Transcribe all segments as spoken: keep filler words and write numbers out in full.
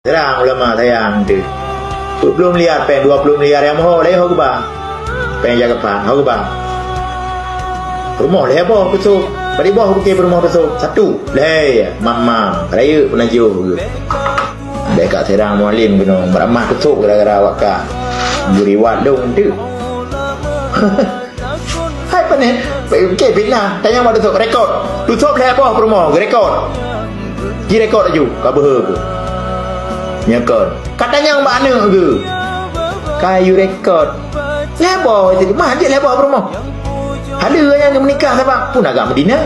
Seurang ulama sayang teuh. Dua puluh miliar péng, dua puluh miliar nyang meuho, lhèe ho geuba. Péng jak keupan, ho geuba. Rumoh lhèe boh peusôb. Bari boh buke peurumoh peusôb. Satu. Lhèe, mam-mam. Rayeuk peunajoh geuh. Bèk ka seurang Mualem keunoe meuramah peusôb gara-gara awak kah. Geuriwat lôn teuh. Hai panéh, oke, fitnah. Tanyong bak Dusôb, rekod. Dusôb lhèe boh peurumoh, rekod. Jirekod laju, ka beuhe keuh. Nyoe kon. Ka tanyong bak aneuk geuh. Ka yue rekod. Lhèe boh, jadi mah jeuet lhèe boh peurumoh. Haleue nyang geumeunikah sabab pun agam Madinah.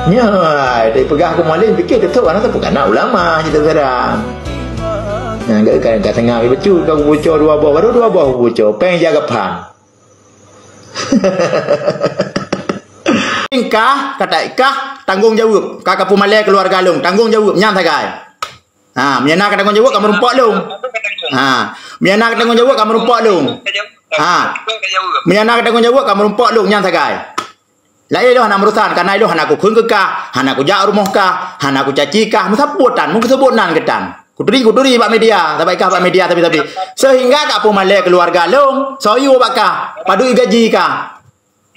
Nyoe, ai, dipeugah keu Mualem, pikir Dusôb aneuk teuh bukan aneuk ulama, cerita seram. Nyang ka, ka, ka tengah becut, ka kubuco dua boh, baru dua boh kubuco, péng jak keupan. Kah, kata kah, tanggong jaweueb. Ka kapeumalèe keuluwarga lôn, tanggong jaweueb, nyan sagai. Ha, meunyo na ka tanggong jaweueb, ka meurumpok lôn. Ha, meunyo na ka tanggong jaweueb, ka meurumpok lôn. Ha, meunyo na ka tanggong jaweueb, ka meurumpok lôn, nyan sagai. Laén lôn hana meurusan, kareuna lôn hana kukheun keu kah, hana kujak rumoh kah, hana kucaci kah, meusapeue tan, meukeuseubuet nan keu tan. Kuturi, kuturi bak media, sabai kah bak media sabe-sabe. Sehingga kapeumalèe keuluwarga lôn, soe yue bak kah, padub gaji kah.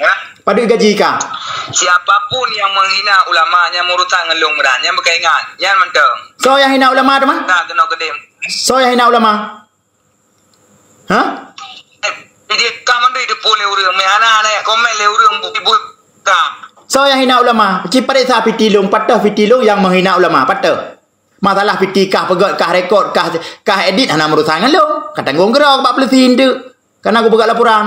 Ya? Padub gaji kah. Siapapun yang menghina ulama nyang meurusak ngon lôn Imran, nyan beukaingat, nyan mantong. Soe nyang hina ulama teuma? Nah, keunoe keudéh. Soe nyang hina ulama? Ha? Eh, jadi ka mandum diteupeu lé ureueng, meuhana na komen lé ureueng bu-, bu-, ka. Soe nyang hina ulama? Ci pareksa piti lôn, pat teuh piti lôn nyang menghina ulama, pat teuh. Masalah piti kah peugöt, kah rekod, kah, kah edit hana meurusan ngon lôn. Ka tanggong keudroe bak polisi enteuk. Kareuna kupeugöt laporan.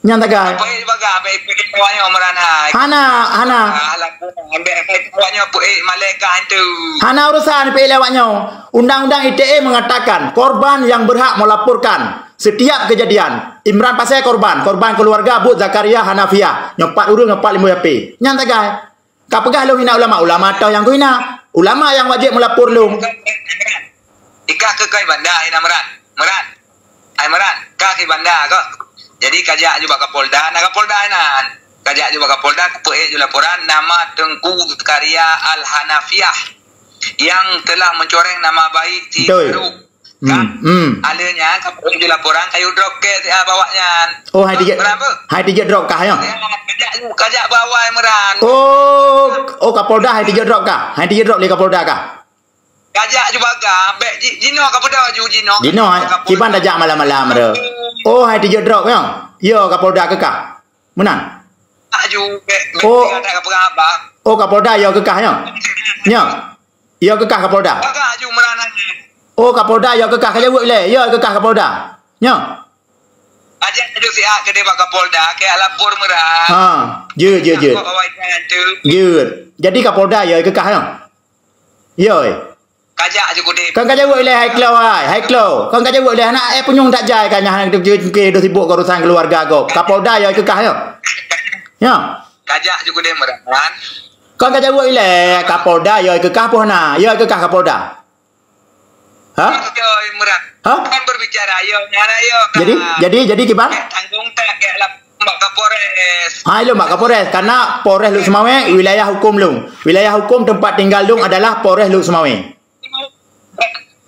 Nyan sagai. Apa eh bagah, apa eh peuék awak nyoe Imran hai? Hana, hana. Ah, lagu ambek apa eh awak nyoe peuék malaikat tu. Hana urusan peuék lé awak nyoe. Undang-undang I T E mengatakan korban yang berhak melaporkan setiap kejadian. Imran Pasè korban, korban keluarga Bud Zakaria Hanafiah. Nyoe pat ureueng, nyoe pat limong H P. Nyan sagai. Ka peugah lôn hina ulama, ulama toh nyang kuhina. Ulama nyang wajéb meulapor lôn. Ikah keu kai banda hina Imran. Imran. Hai Imran, kah keu banda kah. Jadi kajak ju bak Kapolda, na Kapolda inan. Kajak ju bak Kapolda, kupeuék ju laporan nama Teungku Zakaria Al-Hanafiah yang telah mencoreng nama baik si Betul. Farouk. Hmm, Kan? hmm. Aleuh nyan, ka peurunoe laporan kayu drop ke, ah, bawak nyan. Oh, hai tijak, Kenapa? hai tijak drop kah, ya? Ya, kajak, kajak bawai Imran. Oh, oh, Kapolda hai tijak drop kah? Hai tijak drop lé Kapolda kah? Kajak ju baga, bek ji-, jinoe ka peudong ju jinoe. Jinoe, hai, Kapolda. Kiban tajak malam-malam re. Oh, hai tijak drop, ya? Ya, Kapolda keu kah? Meunan? Aju, bek, bek, Oh. Tinggal tak apa abang. Oh, Kapolda ya keu kah, ya? Ya. Ya keu kah Kapolda? Agak aju meranan. Oh, Kapolda ya keu kah ka jaweueb ilèe. Ya keu kah Kapolda. Ya. Ajak aju siat keu bak Kapolda, keu lapor meuran. Ha. Jeuet, jeuet, jeuet. Kau awai jangan tu. Jeuet. Jadi Kapolda ya keu kah, ya? Ya. Kajak aju kudip. Kan ka jaweueb ilèe hai klo hai. Hai klo. Kan ka jaweueb ilèe aneuk eh punyueng tak jai kan nyan hana ke do sibuk keu urusan keluarga gob. Kapolda ya keu kah ya. Ya. Kajak aju kudip meuran. Kan ka jaweueb ilèe Kapolda ya keu kah poh na. Ya keu kah Kapolda. Ha? Yo meuran. Ha? Kan berbicara yo, nyan yo. Jadi, jadi, jadi kiban? Tanggung tak ke lap-, bak Kapolres. Ha, ilôn bak Kapolres. Karena Polres Lhokseumawe wilayah hukum lôn. Wilayah hukum tempat tinggal lôn adalah Polres Lhokseumawe.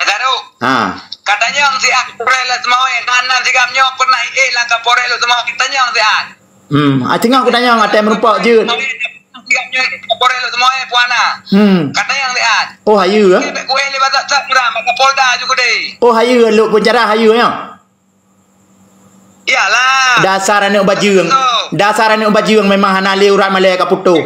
Taruh. Ha. Katanya si ah Kapolres Lhokseumawe, nan sigam nyoe pernah eh lam Kapolres Lhokseumawe. Katanya si ah. Hmm, ah, teungoh kutanyong até meurumpok jeuet. Kapolres Lhokseumawe puana. Hmm. Katanya si ah. Oh, hayeue, eh? Kue le batak tak meuram, Kapolda aju kudip. Oh, hayeue, lok penjara hayeue, ya? Iyalah. Dasar aneuk bajeueng. Betul. Dasar aneuk bajeueng memang hana lé urat malèe ka putôh.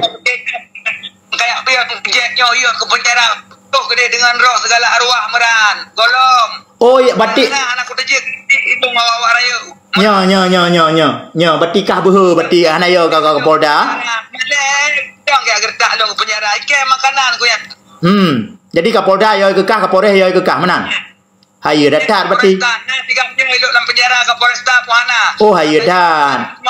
Kayak pion jek nyoe, iya ke penjara. Tuh gede dengan roh segala arwah meran. Golom. Oh, ya, batik. Nah, anak kuda jek. Itu ngawa-wa raya. Nyo, nyo, nyo, nyo, nyo. Nyo, batik kah beuhe, batik hana yo ka, ka, Kapolda. Malèe, dong ya gertak dong penjara. Ike makanan ku ya. Hmm. Jadi Kapolda yo keu kah, Kapolres yo keu kah, meunan? Hayeue that, that berarti. Kapolresta, nah, sigam nyoe ilok lam penjara Kapolresta Puhana. Oh, hayeue that.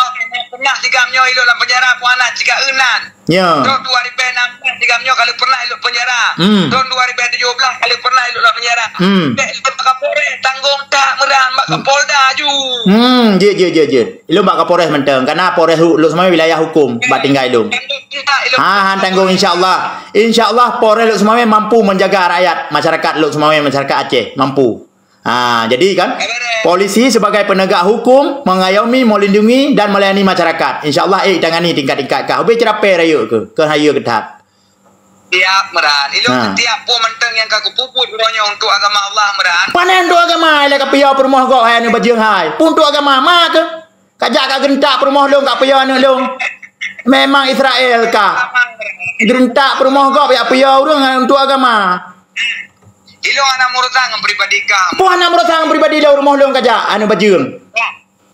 Pernah sigam nyoe ilok lam penjara Puhana, cika eunan. Ya. Tahun dua ribu enam belas sigam nyoe kalau pernah ilok penjara. Hmm. Tahun dua ribu tujuh belas kalau pernah ilok lam penjara. Hmm. Dek, dek Kapolres, Tanggong that Meran bak Kapolda ju. Hmm, jeuet, jeuet, jeuet, jeuet. Ilôn bak Kapolres mantong. Karena Polres hu-, Lhokseumawe wilayah hukum bak tinggai ilôn. Tanggong that ilôn. Ha, han tanggong, insya Allah. Insya Allah Polres Lhokseumawe mampu menjaga rakyat, masyarakat Lhokseumawe, masyarakat Aceh. Mampu. Ha, jadi kan, polisi sebagai penegak hukum mengayomi, melindungi dan melayani masyarakat. Insya Allah, eh, tangani tingkat-tingkat kah. Ubé ceurapée rayeuk keu, keu hayeue keu that. Siap, Meran. Ilôn setiap peue mantong nyang ka kupeubuet uroe nyoe untuk agama Allah, Meran. Pane untuk agama, ilée ka piôh peurumoh gob hai aneuk bajeueng hai. Peue untuk agama, ma keuh? Ka jak ka geurentak peurumoh lôn, ka piôh aneuk lôn. Memang Israel kah. Geurentak peurumoh gob jak piôh ureueng untuk agama. Ilôn hana meurusan ngon pribadi kah. Peue hana meurusan ngon pribadi lôn, rumoh lôn ka jak, aneuk bajeueng.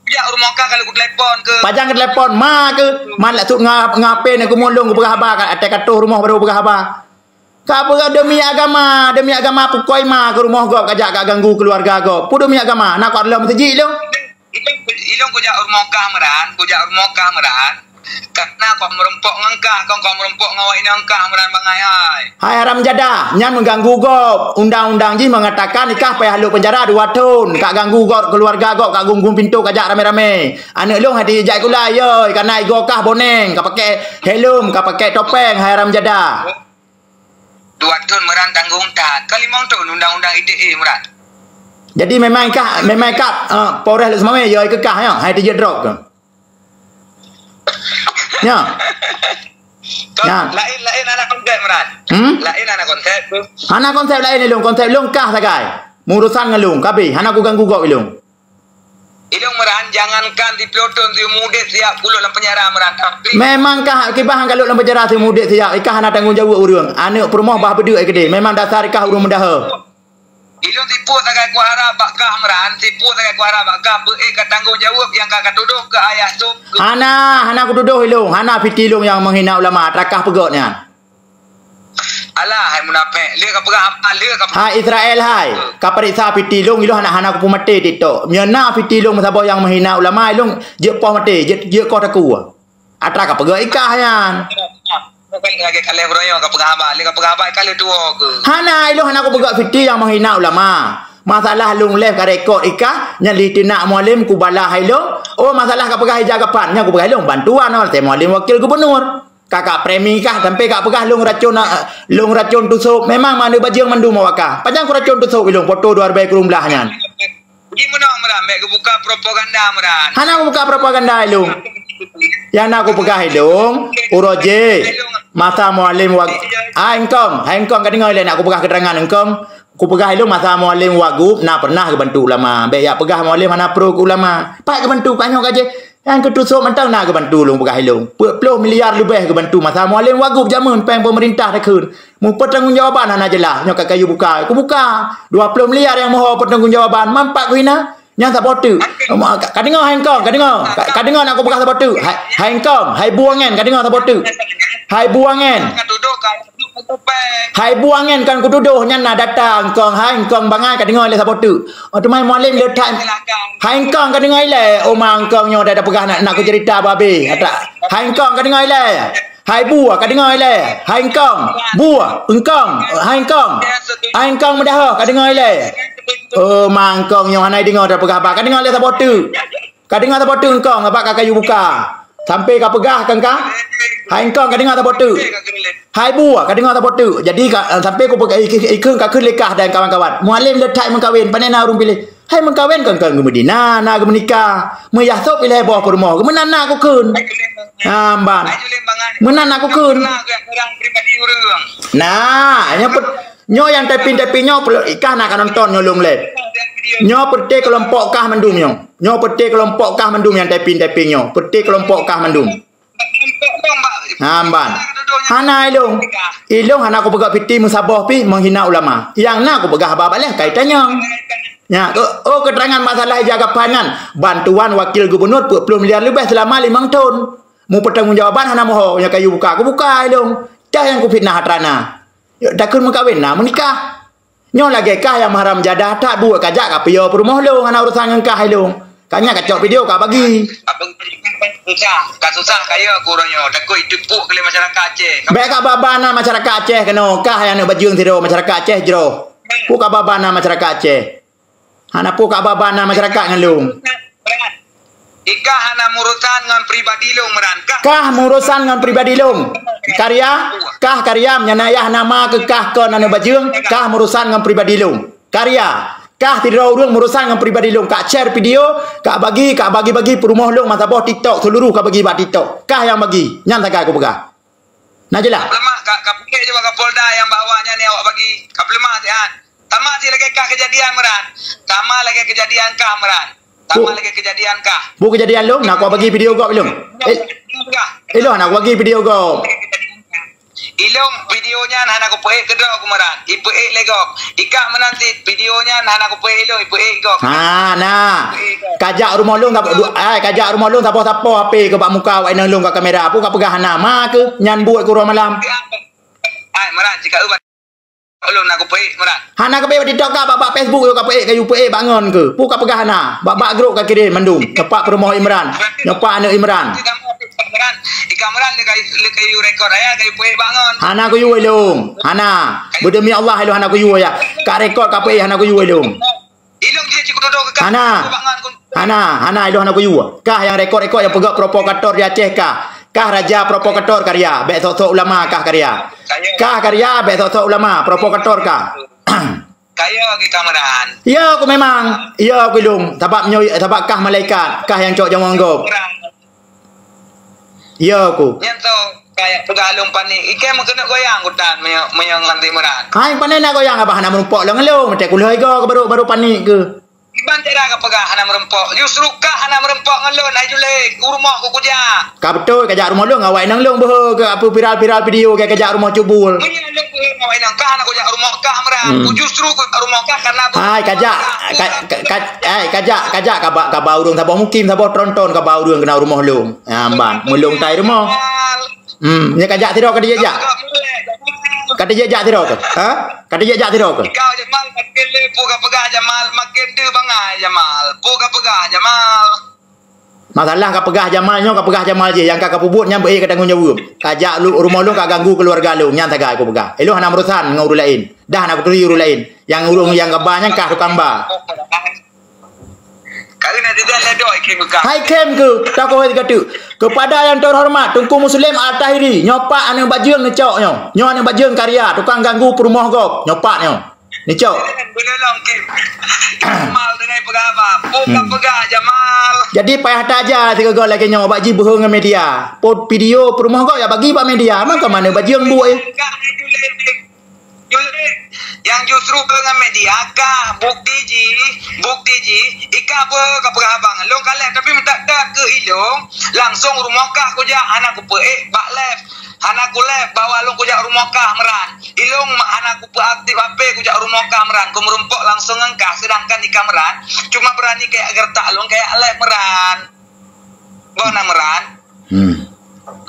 Kujak u rumoh kah ka lheueh kutelepon keuh. Pajan keutelepon, ma keuh. Man langsung nga-, ngape na keumun lôn kupeugah haba, ka até ka toh rumoh baru peugah haba. Ka peugah demi agama, demi agama pukoi ma keuh rumoh gob ka jak ka ganggu keuluwarga gob. Peue demi agama, na kok lom teujik lôn. Ilôn, ilôn kujak u rumoh kah Meran, kujak u rumoh kah Meran. Karena kok meurumpok ngon kah, kong kok meurumpok ngon awak inong kah Meran bangai hai. Hai haram jadah, nyan mengganggu gob. Undang-undang jih mengatakan ikah payah lôk penjara dua thon. Kak ganggu gob keuluwarga gob, kak gum-gum pintoe kajak ramé-ramé. Aneuk lôn hati jak sikula, yoi, karena igoe kah boneng, ka pakai helm, ka pakai topeng, hai haram jadah. Dua thon Meran tanggong that. Ka limong thon undang-undang I T E Meran. Jadi memang kah, memang kah, eh, Polres Lhokseumawe, yoi keu kah, ya? Hai teujeuet drop ke? Ya. Kon-, ya. Lain-lain hana konsep, Meran. Hmm? Lain hana konsep tu. Hana konsep lain ilôn, konsep lôn kah sagai. Meurusan ngon lôn, ka abéh, hana kuganggu gob ilôn. Ilôn Meran, jangankan siplôh thon, siumu udép siap kulôk lam penjara Meran. Tapi memang kah kiban ka lôk lam penjara siumu udép siap, ikah hana tanggong jaweueb ureueng. Aneuk peurumoh bah beudeuek keudeh, memang dasar ikah ureueng meudaha. Ilôn sipeue sagai kuharap bak kah Meran, sipeue sagai kuharap bak kah, beuék ka tanggong jaweueb nyang ka katudoh keu ayah sub. Hana, hana kutudoh ilôn, hana piti lôn nyang menghina ulama, trakah peugöt nyan. Alah, hai munafék, lé ka peugah apa, lé ka peugah. Hai Israel hai, ka peuriksa piti lôn, ilôn hana, hana kupeumaté TikTok. Meunyoe na piti lôn meusaboh nyang menghina ulama, ilôn jeuet poh maté, jeuet, jeuet koh takue. Atra ka peugah ikah nyan. Bukan lagèe kaleh beurangnya ka peugah haba, lé ka peugah haba ka lheueh tuwo keuh. Hana, ilôn hana kupeugah fitih nyang menghina ulama. Masalah lôn live ka rekod ikah, nyan li teunak Mualem kubalah ilôn. Oh, masalah ka peugah ija gapan, nyan kupeugah ilôn bantuan, oh, teuh Mualem wakil gubernur. Kakak premi kah, sampai ka peugah lôn racun, eh, lôn racun tusok. Memang mandum bajeueng mandum awak kah. Pajan kuracun tusok ilôn, foto dua ribèe kureueng blah nyan. Ji meunoe Meran, bèk geubuka propaganda Meran. Hana geubuka propaganda ilôn. Nyang na kupeugah ilôn, uroe jih, masa Mualem wag-, hai Engkong, hai Engkong, ka deungö ilèe na kupeugah keuterangan Engkong. Kupeugah ilôn masa Mualem Wagub na pernah geubantu ulama. Bèk jak peugah Mualem hana pro keu ulama. Pat geubantu, ka nyoe ka jih. Nyang keutusok mantong na geubantu lôn peugah ilôn. Peuet ploh miliar leubeh geubantu masa Mualem Wagub jameun péng peumeurintah takheun. Meupeutanggongjawaban hana jeulaih, nyoe ka kayue buka. Kubuka. Dua ploh miliar nyang meuho peutanggongjawaban, man pat kuhina. Nyan saboh teuk. Ka, ka deungö hai Engkong, ka deungö. Ka, ka deungö na kupeugah saboh teuk. Hai, hai Engkong, hai bu angén, ka deungö saboh teuk. Hai bu angén. Hai bu angén, kon kutudoh, nyan na data Engkong, hai Engkong bangai, ka deungö lé saboh teuk. Oh, teuma Mualem le that. Hai Engkong, ka deungö ilèe. Oh, ma Engkong nyoe dah, dah peugah nak, nak kucerita babeh. Hai Engkong, ka deungö ilèe. Hai bu, ka deungö ilèe. Hai Engkong, bu, Engkong, hai Engkong. Hai Engkong meudaha, ka deungö ilèe. Oh, ma Engkong nyoe hana deungö dah peugah haba. Ka deungö lé saboh teuk. Ka deungö saboh teuk Engkong, abak ka kayue buka. Sampai ka peugah kang ka. Hai Engkong, ka deungö saboh teuk. Hai bu, ka deungö saboh teuk. Jadi ka, sampai ku peugah ikheun, ikheun ka kheun lé kah dan kawan-kawan. Mualem le that meukawen, pane na ureueng piléh. Hai meukawen kon, kon geumeudina, na geumeunikah. Meuyah sop ilèe boh peurumoh. Meunan na kukheun. Ha, mban. Meunan na kukheun. Nah, nyoe pet-, nyoe nyang typing-typing nyoe, ikah na ka nonton nyoe lôn lé. Nyoe peuté keulompok kah mandum nyoe. Nyoe peuté keulompok kah mandum nyang typing-typing nyoe. Peuté keulompok kah mandum. Ha, mban. Hana ilôn. Ilôn hana kupeugah fitih meusaboh pih menghina ulama. Nyang na kupeugah haba baleh kaitan nyoe. Nya, oh, oh, keterangan masalah ija gapan nyan. Bantuan wakil gubernur peuet ploh miliar leubeh selama limong thon. Meupeutanggongjawaban hana meuho, nyang kayue buka, kubuka ilôn. Dah nyang kufitnah atra na. Takheun meukawen na meunikah. Nyoe lagèe kah nyang meuharam jadah that buet kajak ka piôh peurumoh lôn hana urusan ngon kah ilôn. Ka nyan kacok video ka bagi. Susah, ka susah kaya aku uroe nyoe. Takot jiteupeue lé masyarakat Aceh. Bèk ka babana masyarakat Aceh keunoe. Kah nyang aneuk bajeueng sidroe masyarakat Aceh jroh. Ku ka babana masyarakat Aceh. Hana peue ka ba-ba na masyarakat ngon lôn. Ikah hana murusan ngon pribadi lôn, Meran. Kah Kah murusan ngon pribadi lôn. Karya, kah karya meunyan ayah nama keu kah kon aneuk bajeueng, kah murusan ngon pribadi lôn. Karya, kah sidroe ureueng murusan ngon pribadi lôn. Kak share video, kak bagi, kak bagi-bagi peurumoh lôn masa boh TikTok seuluruh kak bagi bak TikTok. Kah nyang bagi, nyan sagai kupeugah. Na jeulaih? Peuleumah ka, ka pukek je bak Kapolda nyang bak awak nyan ni awak bagi. Ka peuleumah siat. Sama si lagèe kah keujadian Meran. Sama lagèe keujadian kah Meran. Sama Bu- lagèe keujadian kah. Bu keujadian lôn, na kupeugah bagi video gob ilôn. Eh, Kah. Ilôn na kupeugah bagi video gob. Ilôn video nyan hana kupeuék keudroe ku Meran. Ipeuék lé gob. Ikah meunan cit video nyan hana kupeuék ilôn, ipeuék gob. Ha, na. Kajak rumoh lôn, ka-, du-, ai, kajak rumoh lôn sapoh-sapoh H P keu bak muka awak inong lôn ka kamera. Peue kapeugah hana? Ma keuh nyan buet keu uroe malam. Ai, Meran, jika ulôn na kupeuék, Meran. Hana kupeuék bak TikTok ka, bak, bak Facebook yo kapeuék, kayue peuék bak ngon keuh. Peue kapeugah hana? Bak, bak grup kakirém mandum. Nyoe pat peurumoh Imran. Nyoe pat aneuk Imran. Ikah Meran, le kayu, le kayu rekod ayah, kayu peuék bak ngon. Hana kuyue ilôn. Hana. Beudemi Allah ilôn hana kuyue ya. Ka rekod kapeuék hana kuyue ilôn. Ilôn jih cit kutudoh keu kah. Hana. Hana, hana, ilôn hana kuyue. Kah nyang rekod-rekod nyang peugah provokator di Aceh kah. Kah raja provokator karya, bèk sok-sok ulama kah karya. Kah karya, bèk sok-sok ulama, provokator kah. Kaya keu kah Meran. Ya, aku memang. Ya, aku ilôn. Sabab nyoe, sabab kah malaikat, kah nyang cok jamong gob. Ya, aku. Nyan tu, kayak peugah lôn panik. Ikém keuneuk goyang kutan meunyoe, meunyoe ngon Meran. Hai, pane na goyang abah hana meurumpok lôn ngon lôn. Meutai kulhôi go baru, baru panik keuh. Kiban cara kapeugah hana meurumpok. Justru kah hana meurumpok ngon lôn, hai Julek. U rumoh ku kujak. Ka beutôi, kajak rumoh lôn, awak inong lôn beuhe keu apa viral-viral video keu kajak rumoh Cubul. Meunyoe lôn beuhe ngon awak inong kah hana kujak rumoh kah Meran. Hmm. Ku justru kujak rumoh kah karena Hai, kajak, ka, ka, ka, hai, kajak, kajak kaba, kaba ureueng saboh mukim, saboh tronton kaba ureueng keunan rumoh lôn. Ha, ban, meulôn tai rumoh. Hmm, nyoe kajak sidroe ka dijak-jak. Ka dijak-jak sidroe keuh. Ha? Ka dijak-jak sidroe keuh. Kau Jamal makin le peue kapeugah Jamal, makin deuh bangai Jamal. Peue kapeugah Jamal. Masalah kapeugah Jamal nyoe, kapeugah Jamal jih nyang ka kapeubuet nyan beu ka tanggong jaweueb. Kajak lu-, rumoh lôn kaganggu keuluwarga lôn, nyan sagai kupeugah. Ilôn hana meurusan ngon ureueng laén. Dah hana kuturi ureueng laén. Nyang ureueng nyang gaba nyan kah tukang ba. Kali na didan ledok ikhem kah. Hai khem keuh, takoh hai sigateuk. Kepada yang terhormat Teungku Muslim Al-Tahiri, nyoe pat aneuk bajeueng neucok nyoe. Nyoe aneuk bajeueng karya, tukang ganggu peurumoh gob. Nyoe pat nyoe. Neucok. Beulolong khem. Jamal dengan peugah apa? Peue kapeugah Jamal. Jadi payah taja sigoe lagèe nyoe bak jibeuhe ngon media. Pot video peurumoh gob ya bagi bak media. Maka mana bajeueng buet eh. Kah itu leleng. Julek, nyang justru keu ngon media kah bukti jih, bukti jih, ikah beuhe kapeugah abang. Lôn kalheuh tapi meutat-tat keu ilôn, langsong rumoh kah kujak hana kupeuék bak live. Hana ku live bahwa lôn kujak rumoh kah Meran. Ilôn ma-, hana kupeuaktif H P kujak rumoh kah Meran. Ku meurumpok langsong ngon kah, sedangkan ikah Meran cuma beurani kajak geuretak lôn kajak live Meran. Boh na Meran. Hmm.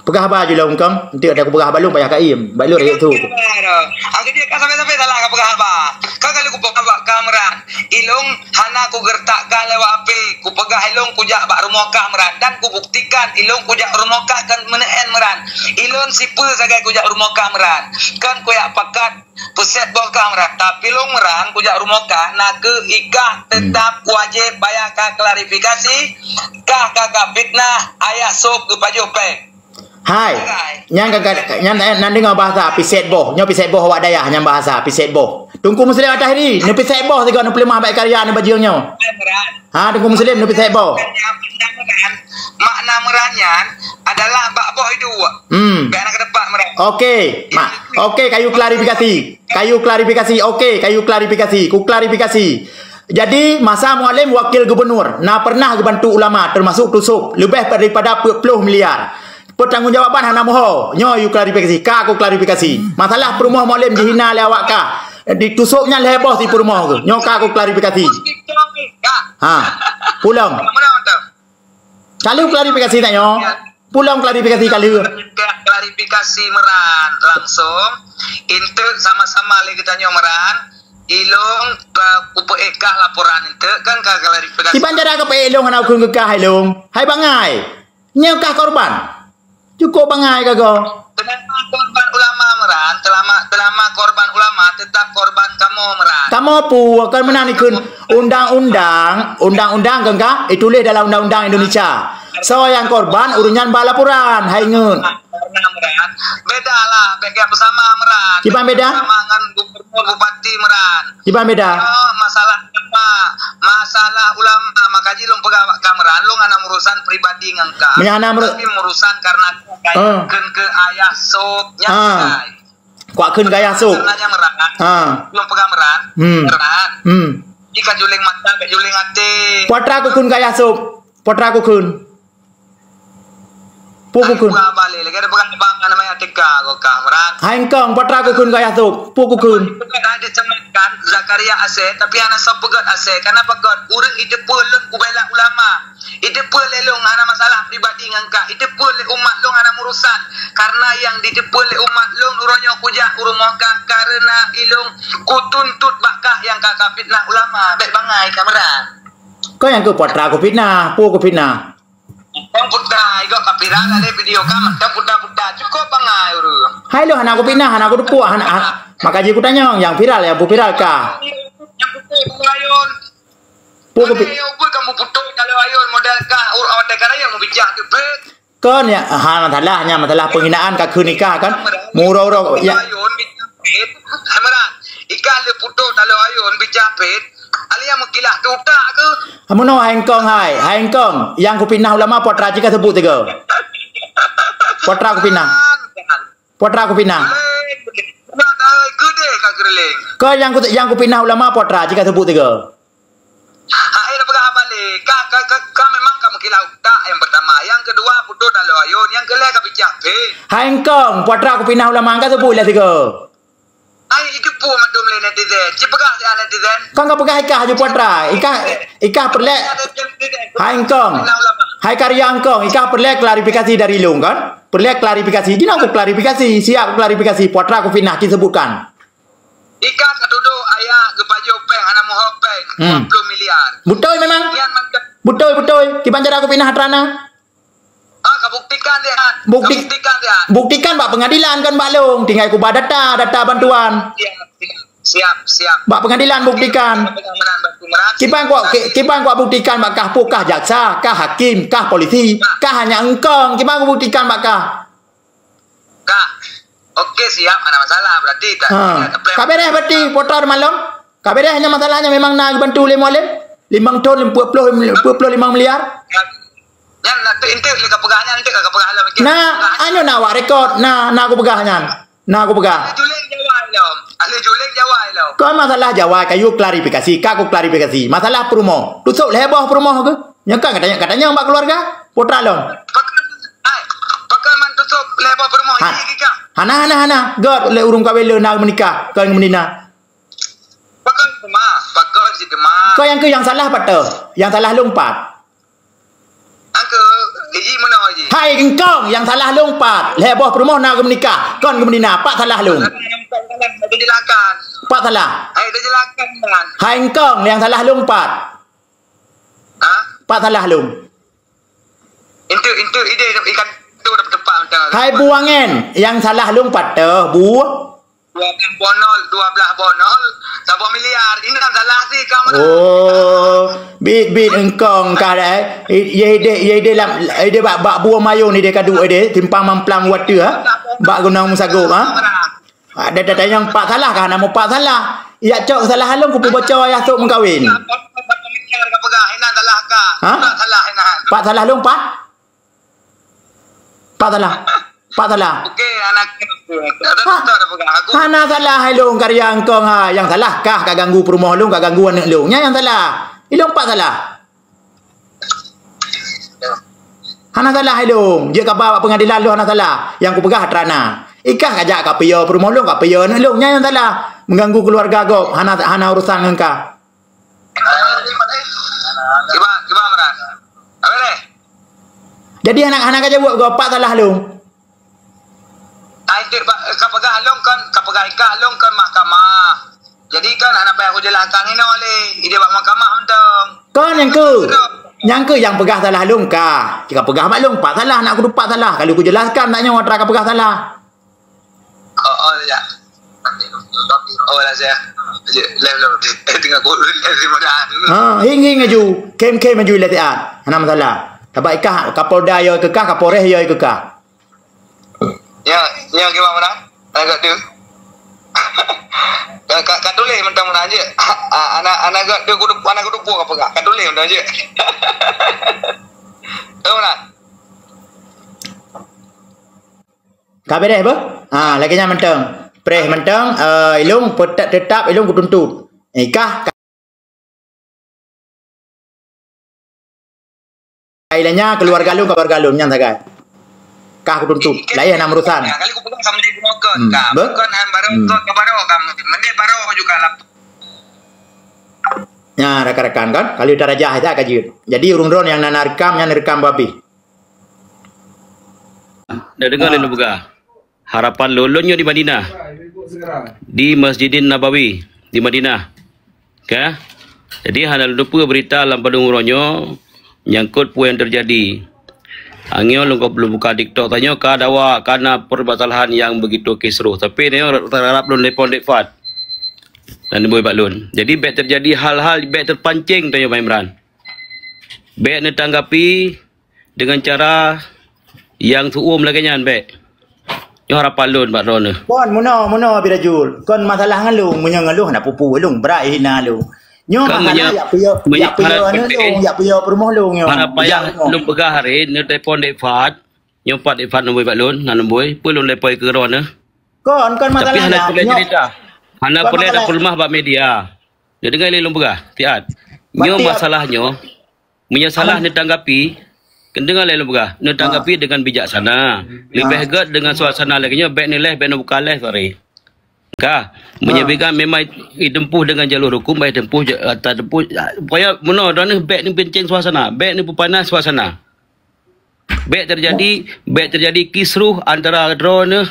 Peugah haba ju lôn kong, enteuk ada kupeugah haba lôn payah kaiem. Baik lôn rakyat tu. Angke dia kan sampai-sampai salah ka peugah haba. Ka kalau kupeugah haba ka Meran. Ilôn hana kugeurtak kah lewat H P. Kupeugah ilôn kujak bak rumoh kah Meran dan kubuktikan ilôn kujak rumoh kah kan meuneuen Meran. Ilôn sipeue sagai kujak rumoh kah Meran. Kan kujak pakat Pusat boh kah Meran, tapi lôn Meran kujak rumoh kah, na keuh ikah tetap wajéb baya kah klarifikasi, kah ka, ka fitnah, ayah sôb geupajoh péng. Hai, nyan ka, ka, nyan, nyan deungoe bahasa piset boh. Nyoe piset boh awak dayah nyan bahasa piset boh. Teungku Muslim At-Tahiri, neupiset boh sigoe neupeuleumah bak karya neubajeueng nyoe. Hai Meran. Ha, Teungku Muslim, neupeuset boh. Makna Meran nyan adalah bak boh iduek. Hmm. Bak na keudepak Meran. Okey, mak. Okey, kayu klarifikasi. Kayu klarifikasi. Okey, kayu klarifikasi. Ku klarifikasi. Jadi, masa Mualem wakil gubernur, na pernah geubantu ulama, termasuk Tusok, leubeh daripada peuet ploh miliar. Pertanggungjawaban hana moho. Nyoe yue klarifikasi. Ka ku klarifikasi. Masalah peurumoh Mualem jihina lé awak kah. Di Tusok nyan lhèe boh si peurumoh keuh. Nyoe ka ku klarifikasi. Ha. Pulang. Kali klarifikasi tanyoe. Pulang klarifikasi kali. Klarifikasi Meran langsung. Enteuk sama-sama lé geutanyoe Meran. Ilong ka kupeuék kah laporan enteuk kan ka klarifikasi. Kiban cara kapeuék ilong hana ukeue kah ilong. Hai bangai. Nyoe kah korban. Cukup bangai kah goe. Selama korban ulama Meran, selama, selama korban ulama tetap korban kamoe Meran. Kamoe peue kon meunan ikheun undang-undang, undang-undang kan ka dituléh dalam undang-undang Indonesia. Soe nyang korban ureuëng nyan ba laporan, hai ingat. Karena Meran, beda lah, beda bersama Meran. Kiban beda? Bersama dengan gubernur bupati Meran. Kiban beda? Oh, masalah ulama, masalah ulama, maka jih lôn peugah bak ka Meran, lôn hana urusan pribadi ngon ka. Meunyo hana meuru- Tapi urusan karena Ah. kheun ke ayah sop, nyan Ah. Kuat kheun ke ayah sop. Karena nyan Meran. Ah. Lôn peugah Meran. Hmm. Meran. Hmm. Jika juling mata, bek juling até. Putra ku kheun ke ayah sop. Putra ku kheun. Peue ku kheun? Buah balik lagi ada pegang abang nama yang teka kau kah Meran. Hai engkong, putra ku kheun ke ayah sop. Peue ku kheun? Peugah ada cematkan Zakaria Asep, tapi anak sop peugah Asep. Karena peugah urang itu pun lôn kubela ulama. Itu pun lelong hana masalah pribadi ngan kah. Itu pun le umat long hana urusan. Karena yang itu pun le umat long uronya kujak urung mokah karena ilong kutuntut bakah yang kakak fitnah ulama. Baik bangai kameran. Kau yang ke putra ku fitnah, peue ku fitnah? Tang puta, igo ka viral ada video ka mantong puta-puta. Cukup bangai ureuëng. Hai lo hana kupinah, hana kuteupuk, hana, hana. Maka jih kutanyong, nyang viral, nyang bu viral ka? Nyang putih kalau ayun. Pu kupi- Mana yang ubui kamu putih kalau ayun modal ka ur awak dekat raya mau bijak tu bet. Kon ya, ha, masalah nya, masalah penghinaan ka keu nikah kan. Muro-uro ya. Ayun bijak bet. Semeran. Ikan le putih kalau ayun bijak bet. Alia meukilah tutak ke? Amuno hai engkong hai, hai engkong. Yang kupinah ulama putra cika sebut tiga. Putra kupinah. Putra kupinah. Gudeh ka gereling. Kau yang ku yang kupinah ulama putra cika sebut tiga. Hai dah peugah balik. Ka ka ka, ka memang ka meukilah utak yang pertama. Yang kedua putus dalam ayun, yang kelai ka bijak bet. Hai engkong, putra kupinah ulama ka sebut lah tiga. Ai, itu pun mandum lé netizen. Ci peugah siat netizen. Kan ka peugah ikah haju putra. Ikah, ikah perlek. Hai engkong. Hai karya engkong. Ikah perlek klarifikasi dari long kan? Perlek klarifikasi. Di aku klarifikasi. Siap klarifikasi. Putra ku fitnah disebutkan. Ikah ka tuduh ayah geupajoh peng hana muho peng Hmm. dua puluh miliar. Betul memang. Niat mantap. Betul, betul. Kiban cara aku fitnah Trana. Ah, ka buktikan dia. Bukti- Ka buktikan dia. Buktikan bak pengadilan kan bak long. Tinggai kuba data, data bantuan. Siap, siap, siap, siap. Bak pengadilan buktikan. Pengamanan batu merah. Kiban kuak, ki-, kiban kuak buktikan bak kah pu kah jaksa, kah hakim, kah polisi, kah hanya engkong. Kiban kuak buktikan bak kah. Kah. Oke, siap, ada masalah. Berarti tak Ha. Ka beres berarti putra malam. Ka beres hanya masalahnya memang na bantu lé mualem. Limang ton, empat puluh, empat puluh lima miliar. Nyan nak tu intik lé ka peugah nyan, intik ka peugah lom. Nah, anu nak awak rekod. Nah, nak aku peugah nyan. Nah, aku peugah. Ahli juling Jawa ilom. Ahli juling Jawa ilom. Kau masalah Jawa, kayu klarifikasi, ka aku klarifikasi. Masalah perumoh. Tusuk lheboh perumoh ke? Nyoka katanya, katanya bak keluarga. Putra lom. Pakai, ai, pakai man tusuk lheboh perumoh. Ha. Iya, Kika. Hana, hana, hana. God, lé urung kawin le, nak menikah. Kau yang mendina. Pakon teuma, pakon si teuma. Kau yang ke yang salah pat teuh? Yang salah long pat. Angke, iji mana iji? Hai engkong yang salah long pat. Lheboh perumoh na geumenikah, kon geumeudina, pat salah long. Salah yang tak salah, tak dijelaskan. Pat salah. Hai, tak jelaskan kan. Hai engkong yang salah long pat. Ha? Pat salah long. Itu, itu ide ikan tu dah tepat macam. Hai buangen yang salah long pat teuh, bu. Dua belas bonol, dua belas bonol, saboh miliar. Ini kan salah sih kamu. Oh, bit bit engkong kah dah, eh. Ye ide, ye ide lam, ide bak bak buah mayung ni dia kadu ide, timpang mamplang water ha. Bak gunung musago ha. Ada datang yang pak salah kah nama pak salah. Ya cok salah long kupu baca ayah sok mengkawin. Salah kah? Pak salah long pak? Pak salah. Pak salah. Okey, anak. Hana salah hai long karya engkong ha. Yang salah kah ka ganggu perumoh long, ka ganggu aneuk long. Nyan yang salah. Ilong pak salah. Hana salah hai long. Jeuet ka ba pengadilan long hana salah. Yang kupeugah Trana. Ikah kajak ka piyo perumoh long, ka piyo aneuk long. Nyan yang salah. Mengganggu keluarga gob. Hana hana urusan ngon ka. Kiban, kiban Imran. Apa deh? Jadi hana hana ka jaweueb gob, pat salah long. Ai dek ka peugah long kan, ka peugah ikah long kan mahkamah. Jadi kan hana payah kujelaskan inoe lé. Ide bak mahkamah mantong. Kon nyang ke? Nyang ke yang peugah salah long ka. Jika peugah bak long pat salah, nak kudu pat salah. Kalau kujelaskan nak nyoe atra ka peugah salah. Oh, oh ya. Oh lah saya. Jeuet, lem, lem. Eh, tengah kurun, lem, lem, dah. Ha, hing, hing aju. Kem, kem aju ilée siat. Hana masalah. Sabab i kah, Kapolda yo i keu kah, Kapolres yo i keu kah. Ya, ya, gimana? Agak tu. Ka, ka, ka tuléh mantong meunan jeuet. Ah, ana, ana gak tu kudu, ana kudu puang apa gak? Ka tuléh mantong jeuet. Tahu tak? Ka beres beuh? Ha, lagée nyan mantong. Preh mantong, eh, ilong petet tetap ilong kutuntut. Eh, kah, kah ilanya keluarga lôn, keluarga lôn nyan sagai. Kah kutuntut. Laén hana urusan. Kali kupeugah sama di bunoe kon. Hmm. Ka, beuh? Kon han barô, hmm, kon ka barô ka. Mending barô juga lah. Nya, rakan-rakan kan, kalau tarajah ita ka jeuet. Jadi ureuëng droe nyang na, na rekam, nyan rekam babeh. Dah dengar lôn peugah. Harapan lôn, lôn nyoe di Madinah. Di Masjidin Nabawi di Madinah. Ka? Jadi hana lôn teupeue berita lam padum uroe nyoe nyangkot peue nyang terjadi. Angoe lôn, lôn buka TikTok tanyoe ka dawa kana permasalahan yang begitu kisruh. Tapi nyoe terharap lôn telepon dek Fat. Dan boy bak lôn. Jadi bèk terjadi hal-hal bèk terpancing tanyoe Bang Imran. Bèk neutanggapi dengan cara nyang seu'uem lagèe nyan bèk. Nyoe harapan lôn bak droeneuh. Kon meunoe, meunoe Abi Rajul. Kon masalah ngon lôn, meunyoe ngon lôn hana peue-peue lôn, brat hina lôn. Nyoe masalah yak piôh, yak piôh anu lôn, yak piôh peurumoh lôn nyoe. Hana payah lôn peugah hari neutelepon Dek Fad. Nyoe pat Dek Fad nomboi bak lôn, na nomboi, peue lôn telepon keu droeneuh. Kon, kon masalah nyan. Tapi hana peureulèe cerita. Hana peureulèe tapeuleumah bak media. Neudeungoe lé lôn peugah, siat. Nyoe masalah nyoe, meunyoe salah neutanggapi, keudeungoe lé lôn peugah, neutanggapi dengan bijaksana. Leubeh gèt dengan suasana lagèe nyoe, bèk neulèh, bèk neubuka lèh, sorry. Ka, meunyoe bigan memang itempuh dengan jalur hukum, bèk itempuh, tatempuh, pokoknya meunoe droeneuh bèk neupincéng suasana, bèk neupeupanas suasana. Bèk terjadi, bèk terjadi kisruh antara droeneuh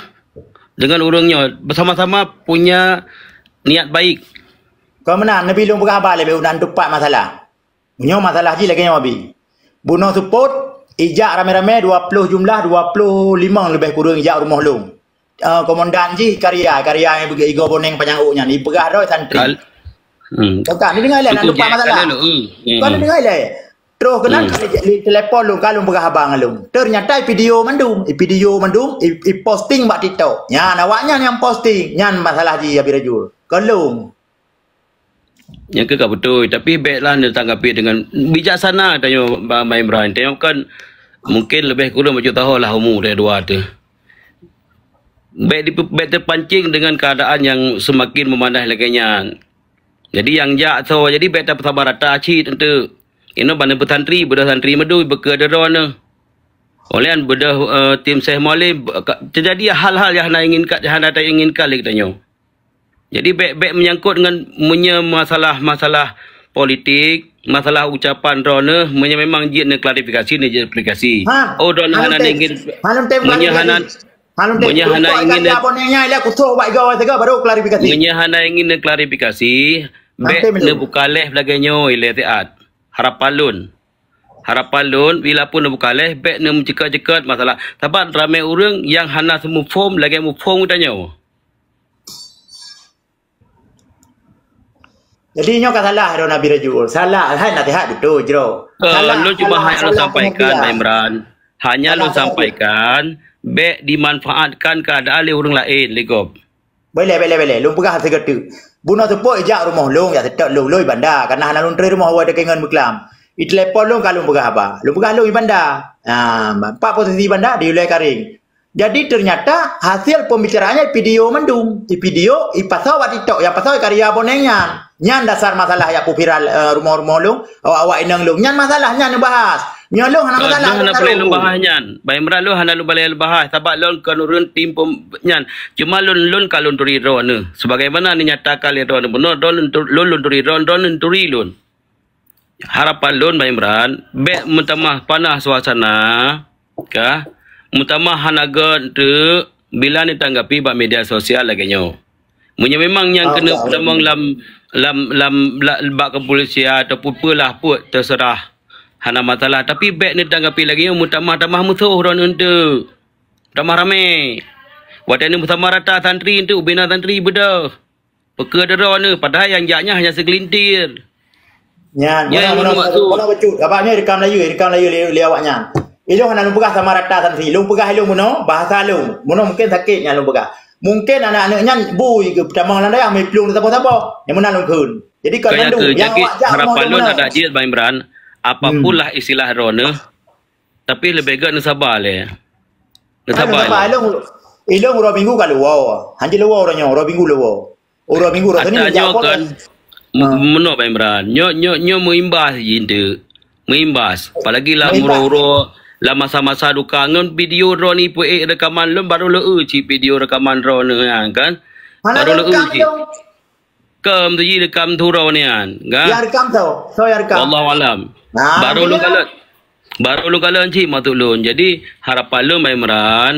dengan ureueng nyoe, bersama-sama punya niat baik. Kon meunan, neubi lôn peugah haba leubeh unan teupat masalah. Nyoe masalah jih lagèe nyoe, Abi. Bunoe seupôt, ijak ramé-ramé dua ploh jumlah, dua ploh limong leubeh kureueng ijak rumoh lôn. Eh, komandan jih Karya, Karya nyang igoe boneng panyang ôk nyan, ipeugah droe santri. Kal-, hmm. Kon ka, neudeungoe lé, na lupa masalah. Kon neudeungoe lé. Troh keunan ka litelepon lôn, ka lôn peugah haba ngon lôn. Ternyata ipidio mandum, ipidio mandum, i, iposting bak TikTok. Nyan awaknyan nyang posting, nyan masalah jih Abi Rajul. Kon lôn. Nyang keu ka beutôi, tapi bèklah neutanggapi dengan bijaksana tanyoe Bang, Bang Imran. Tanyoe kan mungkin leubeh kureueng bacut tahun lah umu tanyoe dua teuh. Bèk dipe-, bèk terpancing dengan keadaan yang semakin memanas lagèe nyan. Jadi nyang jak soe, jadi bèk tapeusabarata cit enteuk. Inoe bak neupeusantri, beudôh santri meudui, beukeue droeneuh. Oleh nyan beudôh, eh, tim Syekh Mualim, ka-, terjadi hal-hal yang hana inginkan, yang hana tainginkan lé geutanyoe. Jadi bèk, bèk menyangkut ngon meunyoe masalah-masalah politik, masalah ucapan droeneuh, meunyoe memang jeuet neuklarifikasi, neujeuet klarifikasi. Ha, oh, droeneuh hana ingin, meunyoe hana, meunyoe hana ingin, meunyoe hana ingin neuklarifikasi, bèk neubuka lèh lagèe nyoe ilèe siat. Harapan lôn. Harapan lôn, bila pun neubuka lèh, bèk neumeuceukeut-ceukeut masalah. Sabab ramé ureueng nyang hana seumuphom lagèe muphom geutanyoe. Jadi nyoe ka salah droe Abi Rajul. Salah, hai nasihat beutôi jroh. Eh, salah, lôn cuma hanya lôn sampaikan, Bang Imran. Hanya lôn sampaikan, bèk dimanfaatkan keadaan lé ureueng laén, lé gob. Boleh, boleh, boleh. Lôn peugah sigoe teuk. Bunoe seupôt ijak rumoh lôn, jak seutôt lôn, lôn i Banda. Karena hana lôn trép rumoh awai teukeungon meuklam. Itelepon lôn ka lôn peugah haba. Lôn peugah lôn i Banda. Ha, pat posisi Banda, di Ulèe Karéng. Jadi ternyata hasil pembicaraan nyan ipidio mandum, ipidio, ipasoe bak TikTok, nyang pasoe Karya Boneng nyan. Nyan dasar masalah nyang peuviral, eh, rumoh-rumoh lôn, awak-awak inong lôn. Nyan masalah nyan neubahas. Nyoe lôn hana masalah. Lôn hana peureulèe lôn bahas nyan. Bang Imran, lôn hana lôn peureulèe lôn bahas, sabab lôn kon ureueng tim pem-, nyan. Cuma lôn, lôn ka lôn turi droeneuh. Sebagaimana neunyatakan lé droeneuh bunoe, droeneuh lôn tu-, lôn, lôn turi droeneuh, droeneuh turi lôn. Harapan lôn, Bang Imran, bèk meutamah panas suasana, ka, meutamah hana gèt teuk bila neutanggapi bak media sosial lagèe nyoe. Meunyoe memang nyang keuneuk peutamong lam, lam, lam, la-, bak kepolisian ataupun peue lah, peuet, teuseurah. Hana masalah. Tapi bèk neutanggapi lagèe nyoe, meutamah-tamah musoh droeneuh teuk. Tamah ramé. Watèe neumeusabarata santri teuk, ubena santri beudôh. Peukeuh droeneuh, padahai nyang jak nyan hanya seugelintir. Nyan, nyan meunan, meunan, meunan, meunan bacut. Abang nyoe rekam layeue, rekam layeue lé, lé awak nyan. Ilôn hana lôn peugah sama rata saksi. Lôn peugah ilôn meunoe, bahasa lôn. Meunoe mungken sakét nyan lôn peugah. Mungken aneuk-aneuk nyan bui geutamong lam dayah, meuplueng saboh-saboh. Nyang meunan lôn kheun. Jadi kon mandum nyang awak jak rumoh lôn meunoe. Harapan lôn adak jeuet Bang Imran, apapun lah istilah droeneuh, tapi leubeh gét neusaba lé. Neusaba lé. Ilôn, ilôn uroe Minggu ka luwoe. Hanjeuet luwoe uroe nyoe, uroe Minggu luwoe. Uroe Minggu, uroe Senin ata jak nyoe kan, m-, meunoe Bang Imran. Nyoe, nyoe, nyoe meuimbas jih enteuk. Meuimbas. Apalagi lam uroe-uroe, lam masa-masa duka ngon video droeneuh ipeuék rekaman lôn, baru leueu cit video rekaman droeneuh nyan kan. Baru leueu cit. Keu meutuji rekam tu droe nyan, kan? Nyang rekam tu, soe nyang rekam? Wallahu alam. Nah, baru lôn kalon. Baru lôn kalon cit maksud lôn. Jadi, harapan lôn Bang Imran,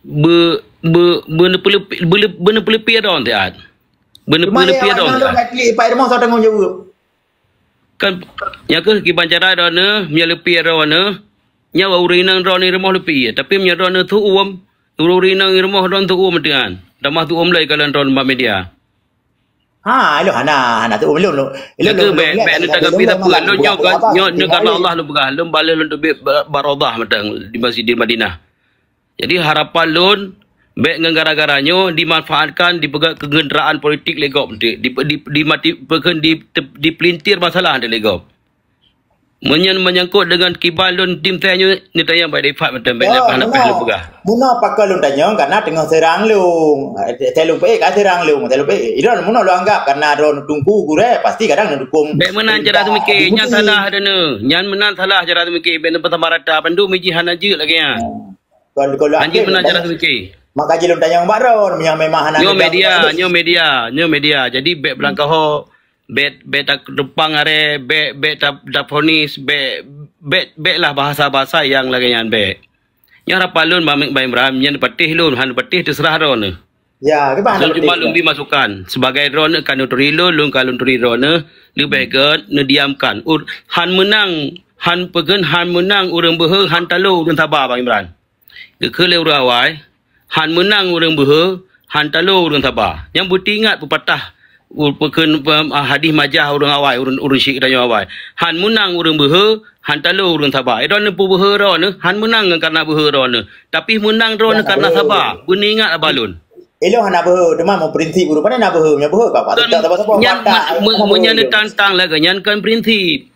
be-, be-, beuneupeuleupi-, beule-, beuneupeuleupi droe siat. Beuneupeuleupi droe siat. Cuma ya, Pak Irman, soe tanggung jawab? Kan, nyang keuh kiban cara droeneuh, meunyoe leupie droeneuh, nyan ureueng inong droeneuh rumoh leupie. Tapi meunyoe droeneuh tuom, ureueng inong rumoh droeneuh tuom meuteun. Tamah tuom lé kalon droeneuh bak media. Ha, ilôn hana, hana tuom ilôn, ilôn. Nyang keuh bèk, bèk neutanggapi sapeue. Lôn nyoe, nyoe, nyoe karena Allah lôn peugah, lôn baleh lôn teubiet ba-, barodah mantong di Masjid Madinah. Jadi harapan lôn, bèk ngon gara-gara nyoe dimanfaatkan, dipeugah keugenderaan politik lé gob, di, di, di, dimati-, peukheun di, di, dipelintir masalah lé gob. Meunyoe menyangkut deungon kiban lôn tim ses nyoe, neutanyong bak Defat mantong, bèk nyan hana payah lôn peugah. Meunoe pakon lôn tanyong, karena teungoh seurang lôn. Eh, lôn peuék ka seurang lôn, lôn peuék. Ilôn meunoe lôn anggap karena droeneuh teungku gurèe, pasti kadang neudukung. Bèk meunan cara teumikir, nyan salah droeneuh. Nyan meunan salah cara teumikir, bèk neupeusamarata, bandum jih hana jeuet lagèe nyan. Kon, kon lôn anggap meunan cara teumikir. Maka jih lôn tanyong bak droeneuh, nyang memang hana. Nyoe media, nyoe media, nyoe media. Jadi bèk beulangkaho, bèk, bèk ta-, teupang aré, bèk, bèk ta-, tafonis, bèk, bèk, bèk lah bahasa-bahasa nyang lagèe nyan bèk. Nyoe harapan lôn Bang, Bang Imran, nyan patéh lôn, han patéh teuseurah droeneuh. Ya, kiban lôn cuma lôn bri masukan. Sebagai droeneuh ka neuturi lôn, lôn ka lôn turi droeneuh, leubeh gét neudiamkan. Ur-, han meunang, han peukheun, han meunang ureueng beuhe, han talo ureueng saba, Bang Imran. Geukheun lé ureueng awai, han meunang ureueng beuhe, han talo ureueng saba. Nyang beutingat peupatah, u-, peukheun, pe-, hadih majah ureueng awai, ureueng, ureueng syiek tanyoe awai. Han meunang ureueng beuhe, han talo ureueng saba. Droeneuh peubeuhe droeneuh, han meunang ngon karena beuhe droeneuh. Tapi meunang droeneuh karena saba. Beuingat haba lôn. Ilôn hana beuhe, teuma meuprinsip ureueng. Pane na beuhe, meunyoe beuhe, ka, ka, nyan, meunyoe neutantang lagèe nyan kon prinsip.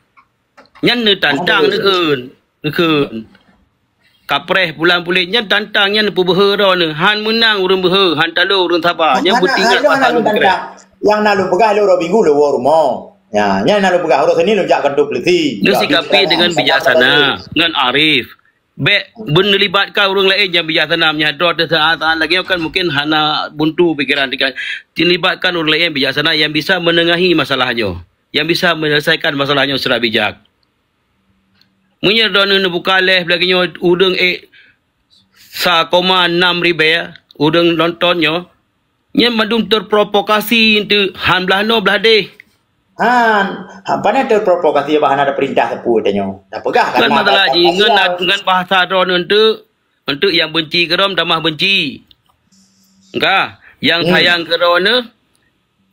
Nyan neutantang neukheun, neukheun. Kapreh pulan puléh nyan tantang nyan peubeuhe droeneuh. Han meunang ureueng beuhe, han talo ureueng saba. Nyan beutingat pasal lôn tantang. Nyang na lôn peugah lôn uroe Minggu lôn woe rumoh. Ya, nyan na lôn peugah uroe Senin lôn jak kantor polisi. Neusikapi deungon bijaksana, ngon arif. Bèk beuneulibatkan ureueng laén nyang bijaksana, meunyoe droe teusaat-saat lagèe nyoe kan mungkin hana buntu pikeran. Libatkan ureueng laén bijaksana nyang bisa meunengahi masalah nyoe, nyang bisa menyelesaikan masalah nyoe secara bijak. Meunyoe droeneuh neubuka live lagèe nyoe, ureueng ék sa koma enam ribèe ureueng nonton nyoe, nyan mandum terprovokasi enteuk, han blaih noe blaih deh. Han, han, pane terprovokasi bah hana ada perintah sapeue tanyoe. Dah peugah kan masalah jih, ngon, ngon bahasa droeneuh enteuk, enteuk nyang benci keu droeneuh tamah benci. Ka, nyang sayang keu droeneuh,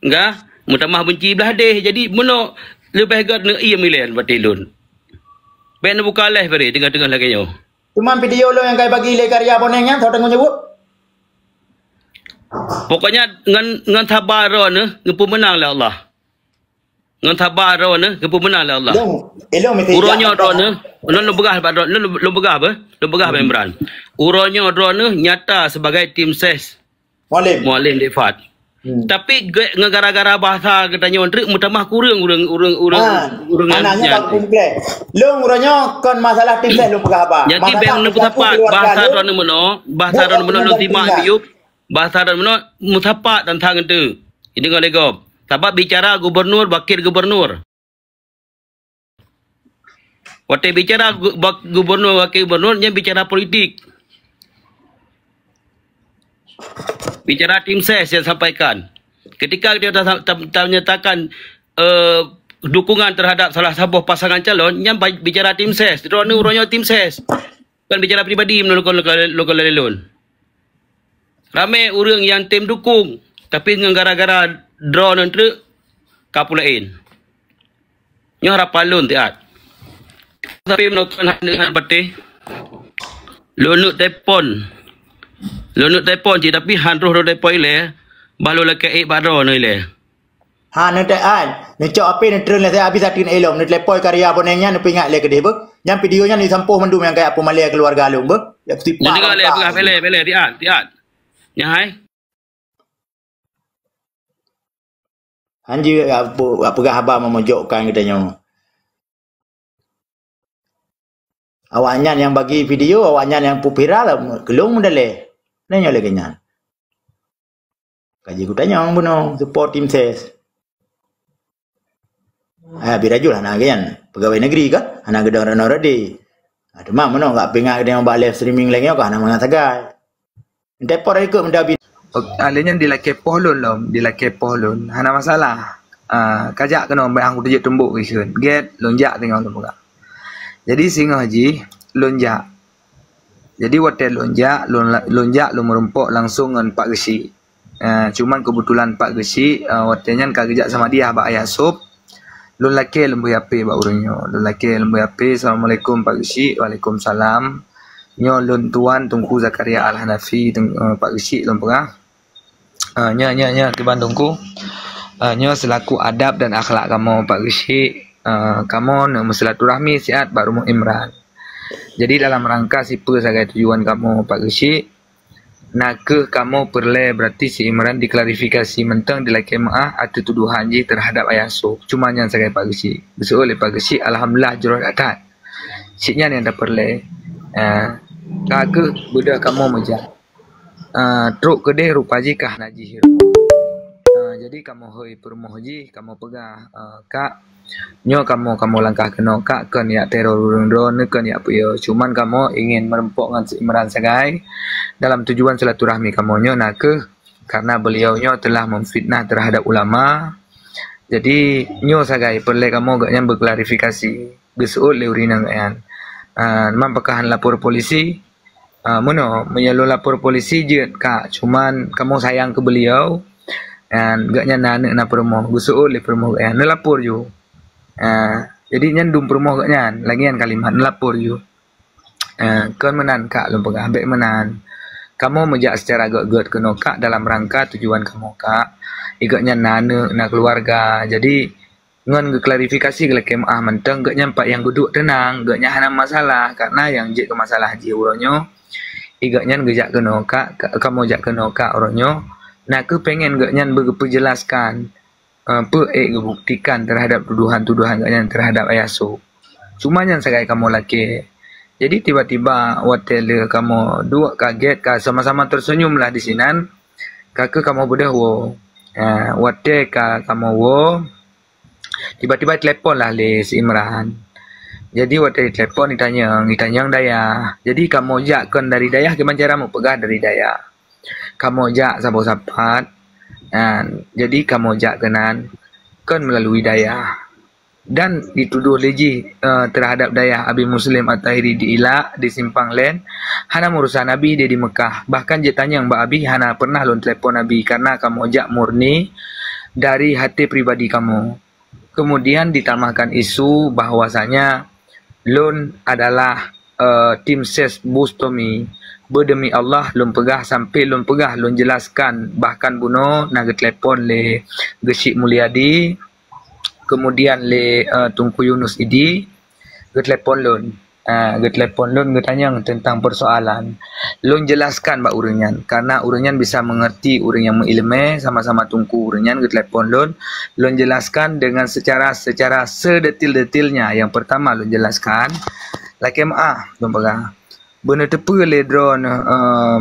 ka, meutamah benci blaih deh. Jadi, meunoe leubeh gét neuiem ilèe bak ulôn. Bèk neubuka live bari teungoh-teungoh lagèe nyoe. Cuma video lôn nyang ka bagi lé Karya Boneng nyan, soe tanggung jaweueb? Pokoknya ngon, ngon saba droeneuh geupeumeunang lé Allah. Ngon saba droeneuh geupeumeunang lé Allah. Ilôn, ilôn mesti uroe nyoe droeneuh, lôn, lôn peugah bak droeneuh, lôn, lôn peugah apa? Lôn peugah bak Imran. Uroe nyoe droeneuh nyata sebagai tim ses. Mualem. Mualem Defat. Hmm. Tapi ge-, ngon gara-gara bahasa geutanyoe treuk meutamah kureueng ureueng, ureueng, ureueng, ureueng nyan. Lôn uroe nyoe kon masalah tim ses lôn peugah haba. Jadi bèk neupeusapat bahasa droeneuh meunoe, bahasa droeneuh meunoe lôn simak di YouTube. Bahasa droeneuh meunoe meusapat tantang enteuk. Jadi ngon lé gob. Sabab bicara gubernur, wakil gubernur. Watèe bicara gu-, bak-, gubernur, wakil gubernur, nyan bicara politik. Bicara tim ses nyang sampaikan. Ketika kita ta-, ta-, ta-, menyatakan, eh, dukungan terhadap salah saboh pasangan calon, nyan ba-, bicara tim ses. Droeneuh uroe nyoe tim ses. Kon bicara pribadi meunurot lôn, lôn, lôn, lôn. Ramé ureueng nyang tem dukung, tapi ngon gara-gara droeneuh treuk ka peulaén. Nyoe harapan lôn siat. Tapi meunurot lôn hana deungon patéh. Lôn neuk telepon. Lôn neuk telepon cit, tapi han troh lôn telepon ilée. Bah lôn lakée ék bak droeneuh ilée. Ha, neutelepon. Neucok H P neutreun lé saya habis sateue ilom. Neutelepon karya boneng nyan neupeuingat lé keudeh beuh. Nyan video nyan disampôh mandum nyang kaya peumalée keuluwarga lôn beuh. Ya, peusipak. Nyan lé peugah, bèk lé, bèk lé, siat, siat. Nyan hai. Hanjeuet peugah haba meumojokkan geutanyoe. Awaknyan nyang bagi video, awaknyan nyang peuviral, keulong meudaleh. Nyoe lagée nyan. Kaji geutanyoe bunoe, support tim ses. Ah, Abi Rajul hana geuyan, pegawai negeri kan? Hana geudong rano rade. Ah, teuma meunoe gak pinga geutanyoe bak live streaming lagée nyoe ka hana mangat sagai. Entah por ikut meudabi. Ok, ah, lé nyan dilakée poh lôn lom, dilakée poh lôn. Hana masalah. Ah, kajak keunoe, bak hang kuteujeuet tumbok ikheun. Gét, lôn jak teungoh lôn peugah. Jadi singoh jih lôn jak. Jadi watée lôn jak, lôn la-, lôn jak lôn meurumpok langsong ngon Pak Geuchik. Ah, cuman keubeutulan Pak Geuchik, ah, watée nyan ka geujak sama dia bak Ayah Sop. Lôn lakée lôn bri H P bak ureuëng nyoe. Lôn lakée lôn bri H P, "Assalamualaikum Pak Geuchik." "Waalaikumsalam." "Nyoe lôn tuan Teungku Zakaria Al-Hanafi, Teung-, eh, Pak Geuchik," lôn peugah. "Ah, nyoe, nyoe, nyoe kiban Teungku. Ah, nyoe seulaku adab dan akhlak kamoe Pak Geuchik. Ah, kamoe neuk meusilaturahmi siat bak rumoh Imran. Jadi dalam rangka sipeue sagai tujuan kamoe Pak Geuchik?" Na kheueh kamoe peureulée, berarti si Imran diklarifikasi mantong, dilakée meuáh ateueh tuduhan jih teuhadap Ayah Sop. Cuma nyan sagai Pak Geuchik. Geuseuôt lé Pak Geuchik, alhamdulillah jroh that-that. Cit nyan nyang tapeureulée. Ah, ka kheueh beudôh kamoe meujak. Ah, trok keudeh rupa jih ka hana jih. Ah, jadi kamoe hôi peurumoh jih, kamoe peugah, ah, Kak, nyoe kamoe, kamoe langkah keunoe, Kak, kon jak teror ureuëng droeneuh, kon jak peue. Cuman kamoe ingin meurumpok ngon si Imran sagai dalam tujuan silaturahmi kamoe nyoe na kheueh karena beliau nyoe telah memfitnah terhadap ulama. Jadi, nyoe sagai peureulée kamoe geuhnyan beuklarifikasi. Geuseuôt lé ureuëng inong geuhnyan. Ah, memang pakon han lapor polisi? Ah, meunoe, meunyoe lôn lapor polisi jeuet, Kak. Cuman kamoe sayang keu beliau, dan geuhnyan na aneuëk na peurumoh. Geuseuôt lé peurumoh geuhnyan, neulapor ju. Ah, jadi nyan dum peurumoh geuhnyan, lagée nyan kalimat, "Neulapor ju." Ah, kon meunan, Kak, lôn peugah, "Bék meunan. Kamoe meujak seucara gét-gét keunoe, Kak, dalam rangka tujuan kamoe, Kak. Geuhnyan na aneuëk, na keuluwarga. Jadi, ngon geuklarifikasi geulakée meuáh mantong, geuhnyan pat nyang geuduek teunang, geuhnyan hana masalah, karena nyang jeuet keu masalah jih uroe nyoe, geuhnyan geujak keunoe, Kak, ka-, kamoe jak keunoe, Kak, uroe nyoe, na kheueh pengen geuhnyan beugeupeujelaskan, eh, peue ék geubuktikan teuhadap tuduhan-tuduhan geuhnyan teuhadap Ayah Sop. Cuma nyan sagai kamoe lakée." Jadi tiba-tiba watée lheueh kamoe duek ka gét, ka sama-sama terseunyum lah di sinan, ka kheueh kamoe beudôh woe. Ah, watée ka kamoe woe, tiba-tiba telepon lah lé si Imran. Jadi watée telepon, itanyong, itanyong dayah. Jadi kamoe jak kon dari dayah, kiban cara meupeugah dari dayah. Kamoe jak saboh sapat, ah, jadi kamoe jak keunan kon melalui dayah. Dan dituduh lé jih, eh, terhadap dayah Abi Muslim At-Tahiri di Ilak, di Simpang Len, hana meurusan Abi di, di Mekah. Bahkan jitanyong bak Abi, hana pernah lôn telepon Abi karena kamoe jak murni dari hati pribadi kamoe. Kemudian ditambahkan isu bahwasanya lôn adalah, eh, tim ses Bustomi. Beudemi Allah, lôn peugah sampai lôn peugah, lôn jelaskan. Bahkan bunoe na geutelepon lé Geuchik Mulyadi, kemudian lé, eh, Teungku Yunus Idi, geutelepon lôn. Ah, geutelepon lôn, geutanyong teuntang peusoalan. Lôn jelaskan bak ureuëng nyan, karena ureuëng nyan bisa mengerti, ureuëng nyang meuileumé, sama-sama teungku. Ureuëng nyan geutelepon lôn, lôn jelaskan dengan secara, secara sedetil-detilnya. Nyang pertama lôn jelaskan, lakée meuáh, lôn peugah, beuneuteupeu lé droeneuh, eh,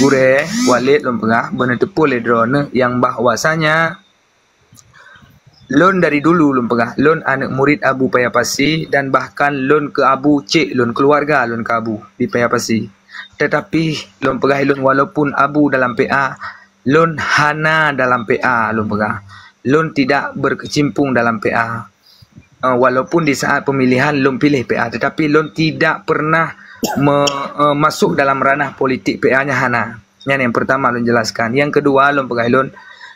gurée, Walid, lôn peugah, beuneuteupeu lé droeneuh nyang bahwasanya lôn dari dulu, lôn peugah, lôn aneuëk murit Abu Paya Pasi dan bahkan lôn keu Abu cék lôn, keuluwarga lôn keu Abu di Paya Pasi. Tetapi lôn peugah lôn, walaupun Abu dalam P A, lôn hana dalam P A, lôn peugah. Lôn tidak berkecimpung dalam P A. Eh, walaupun di saat pemilihan lôn piléh P A, tetapi lôn tidak pernah me-, eh, masuk dalam ranah politik P A nyan, hana. Nyan nyang pertama lôn jelaskan. Nyang keudua lôn peugah lôn,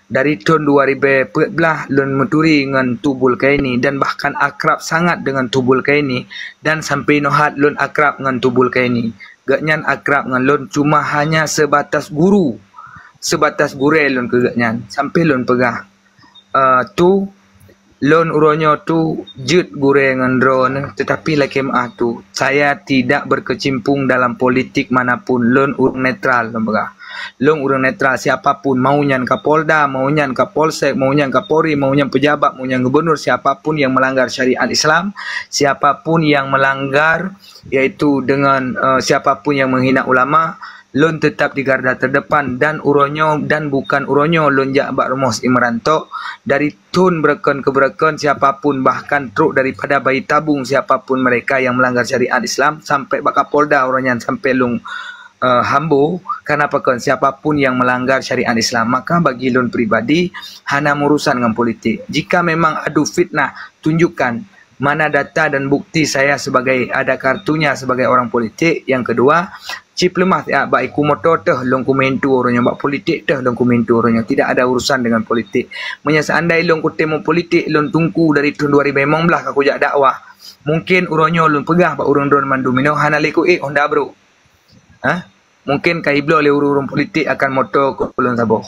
Dari thon dua ribèe peuet blah lôn meuturi ngon Tubul Kaini dan bahkan akrab sangat deungon Tubul Kaini, dan sampoe nohat lôn akrab ngon Tubul Kaini. Geuhnyan akrab ngon lôn cuma hanya seubatas guru, seubatas gurèe lôn keu geuhnyan. Sampoe lôn peugah, eh, tu, lôn uroe nyoe tu jeuet gurèe ngon droeneuh, teutapi lakèe meu'ah tu, saya tidak berkecimpung dalam politik manapun, lôn ureueng netral, lôn peugah. Lôn ureueng netral, siapa pun, mau nyan Kapolda, mau nyan Kapolsek, mau nyan Kapolri, mau nyan pejabat, mau nyan gubernur, siapa pun yang melanggar syariat Islam, siapa pun yang melanggar, yaitu dengan, eh, siapa pun yang menghina ulama, lôn tetap di garda terdepan dan uroe nyoe dan bukan uroe nyoe lôn jak bak rumoh Imran tok. Dari thon beureukan keu beureukan, siapa pun, bahkan trok daripada bayi tabung, siapa pun mereka yang melanggar syariat Islam, sampai bak Kapolda uroe nyan sampai lôn, eh, hambo, karena pakon, siapa pun yang melanggar syariat Islam. Maka bagi lôn pribadi, hana meurusan ngon politik. Jika memang adu fitnah, tunjukkan mana data dan bukti saya sebagai, ada kartunya sebagai orang politik. Yang kedua, cit peuleumah siat, bak iku moto teuh lôn kumintu uroe nyoe, bak politik teuh lôn kumintu uroe nyoe. Tidak ada urusan dengan politik. Meunyoe seandai lôn kutem politik, lôn tungku dari thon dua ribèe limong blah ka kujak dakwah, mungkin uroe nyoe lôn peugah bak ureueng droeneuh mandum inoe hana lé kuék Honda brôk. Ha? Mungkin ka ibloe lé ureueng-ureueng politik akan moto keu lôn saboh.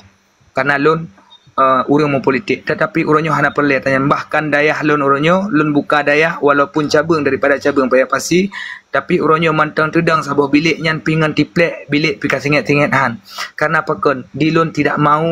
Karena lôn, eh, ureueng meupolitik. Tetapi uroe nyoe hana peureulèe tanyan. Bahkan dayah lôn uroe nyoe, lôn buka dayah walaupun cabeueng daripada cabeueng Paya Pasi, tapi uroe nyoe mantong teudong saboh bilék nyan pih ngon tiplek bilék pih ka singet-singet han. Karena pakon, di lôn tidak mau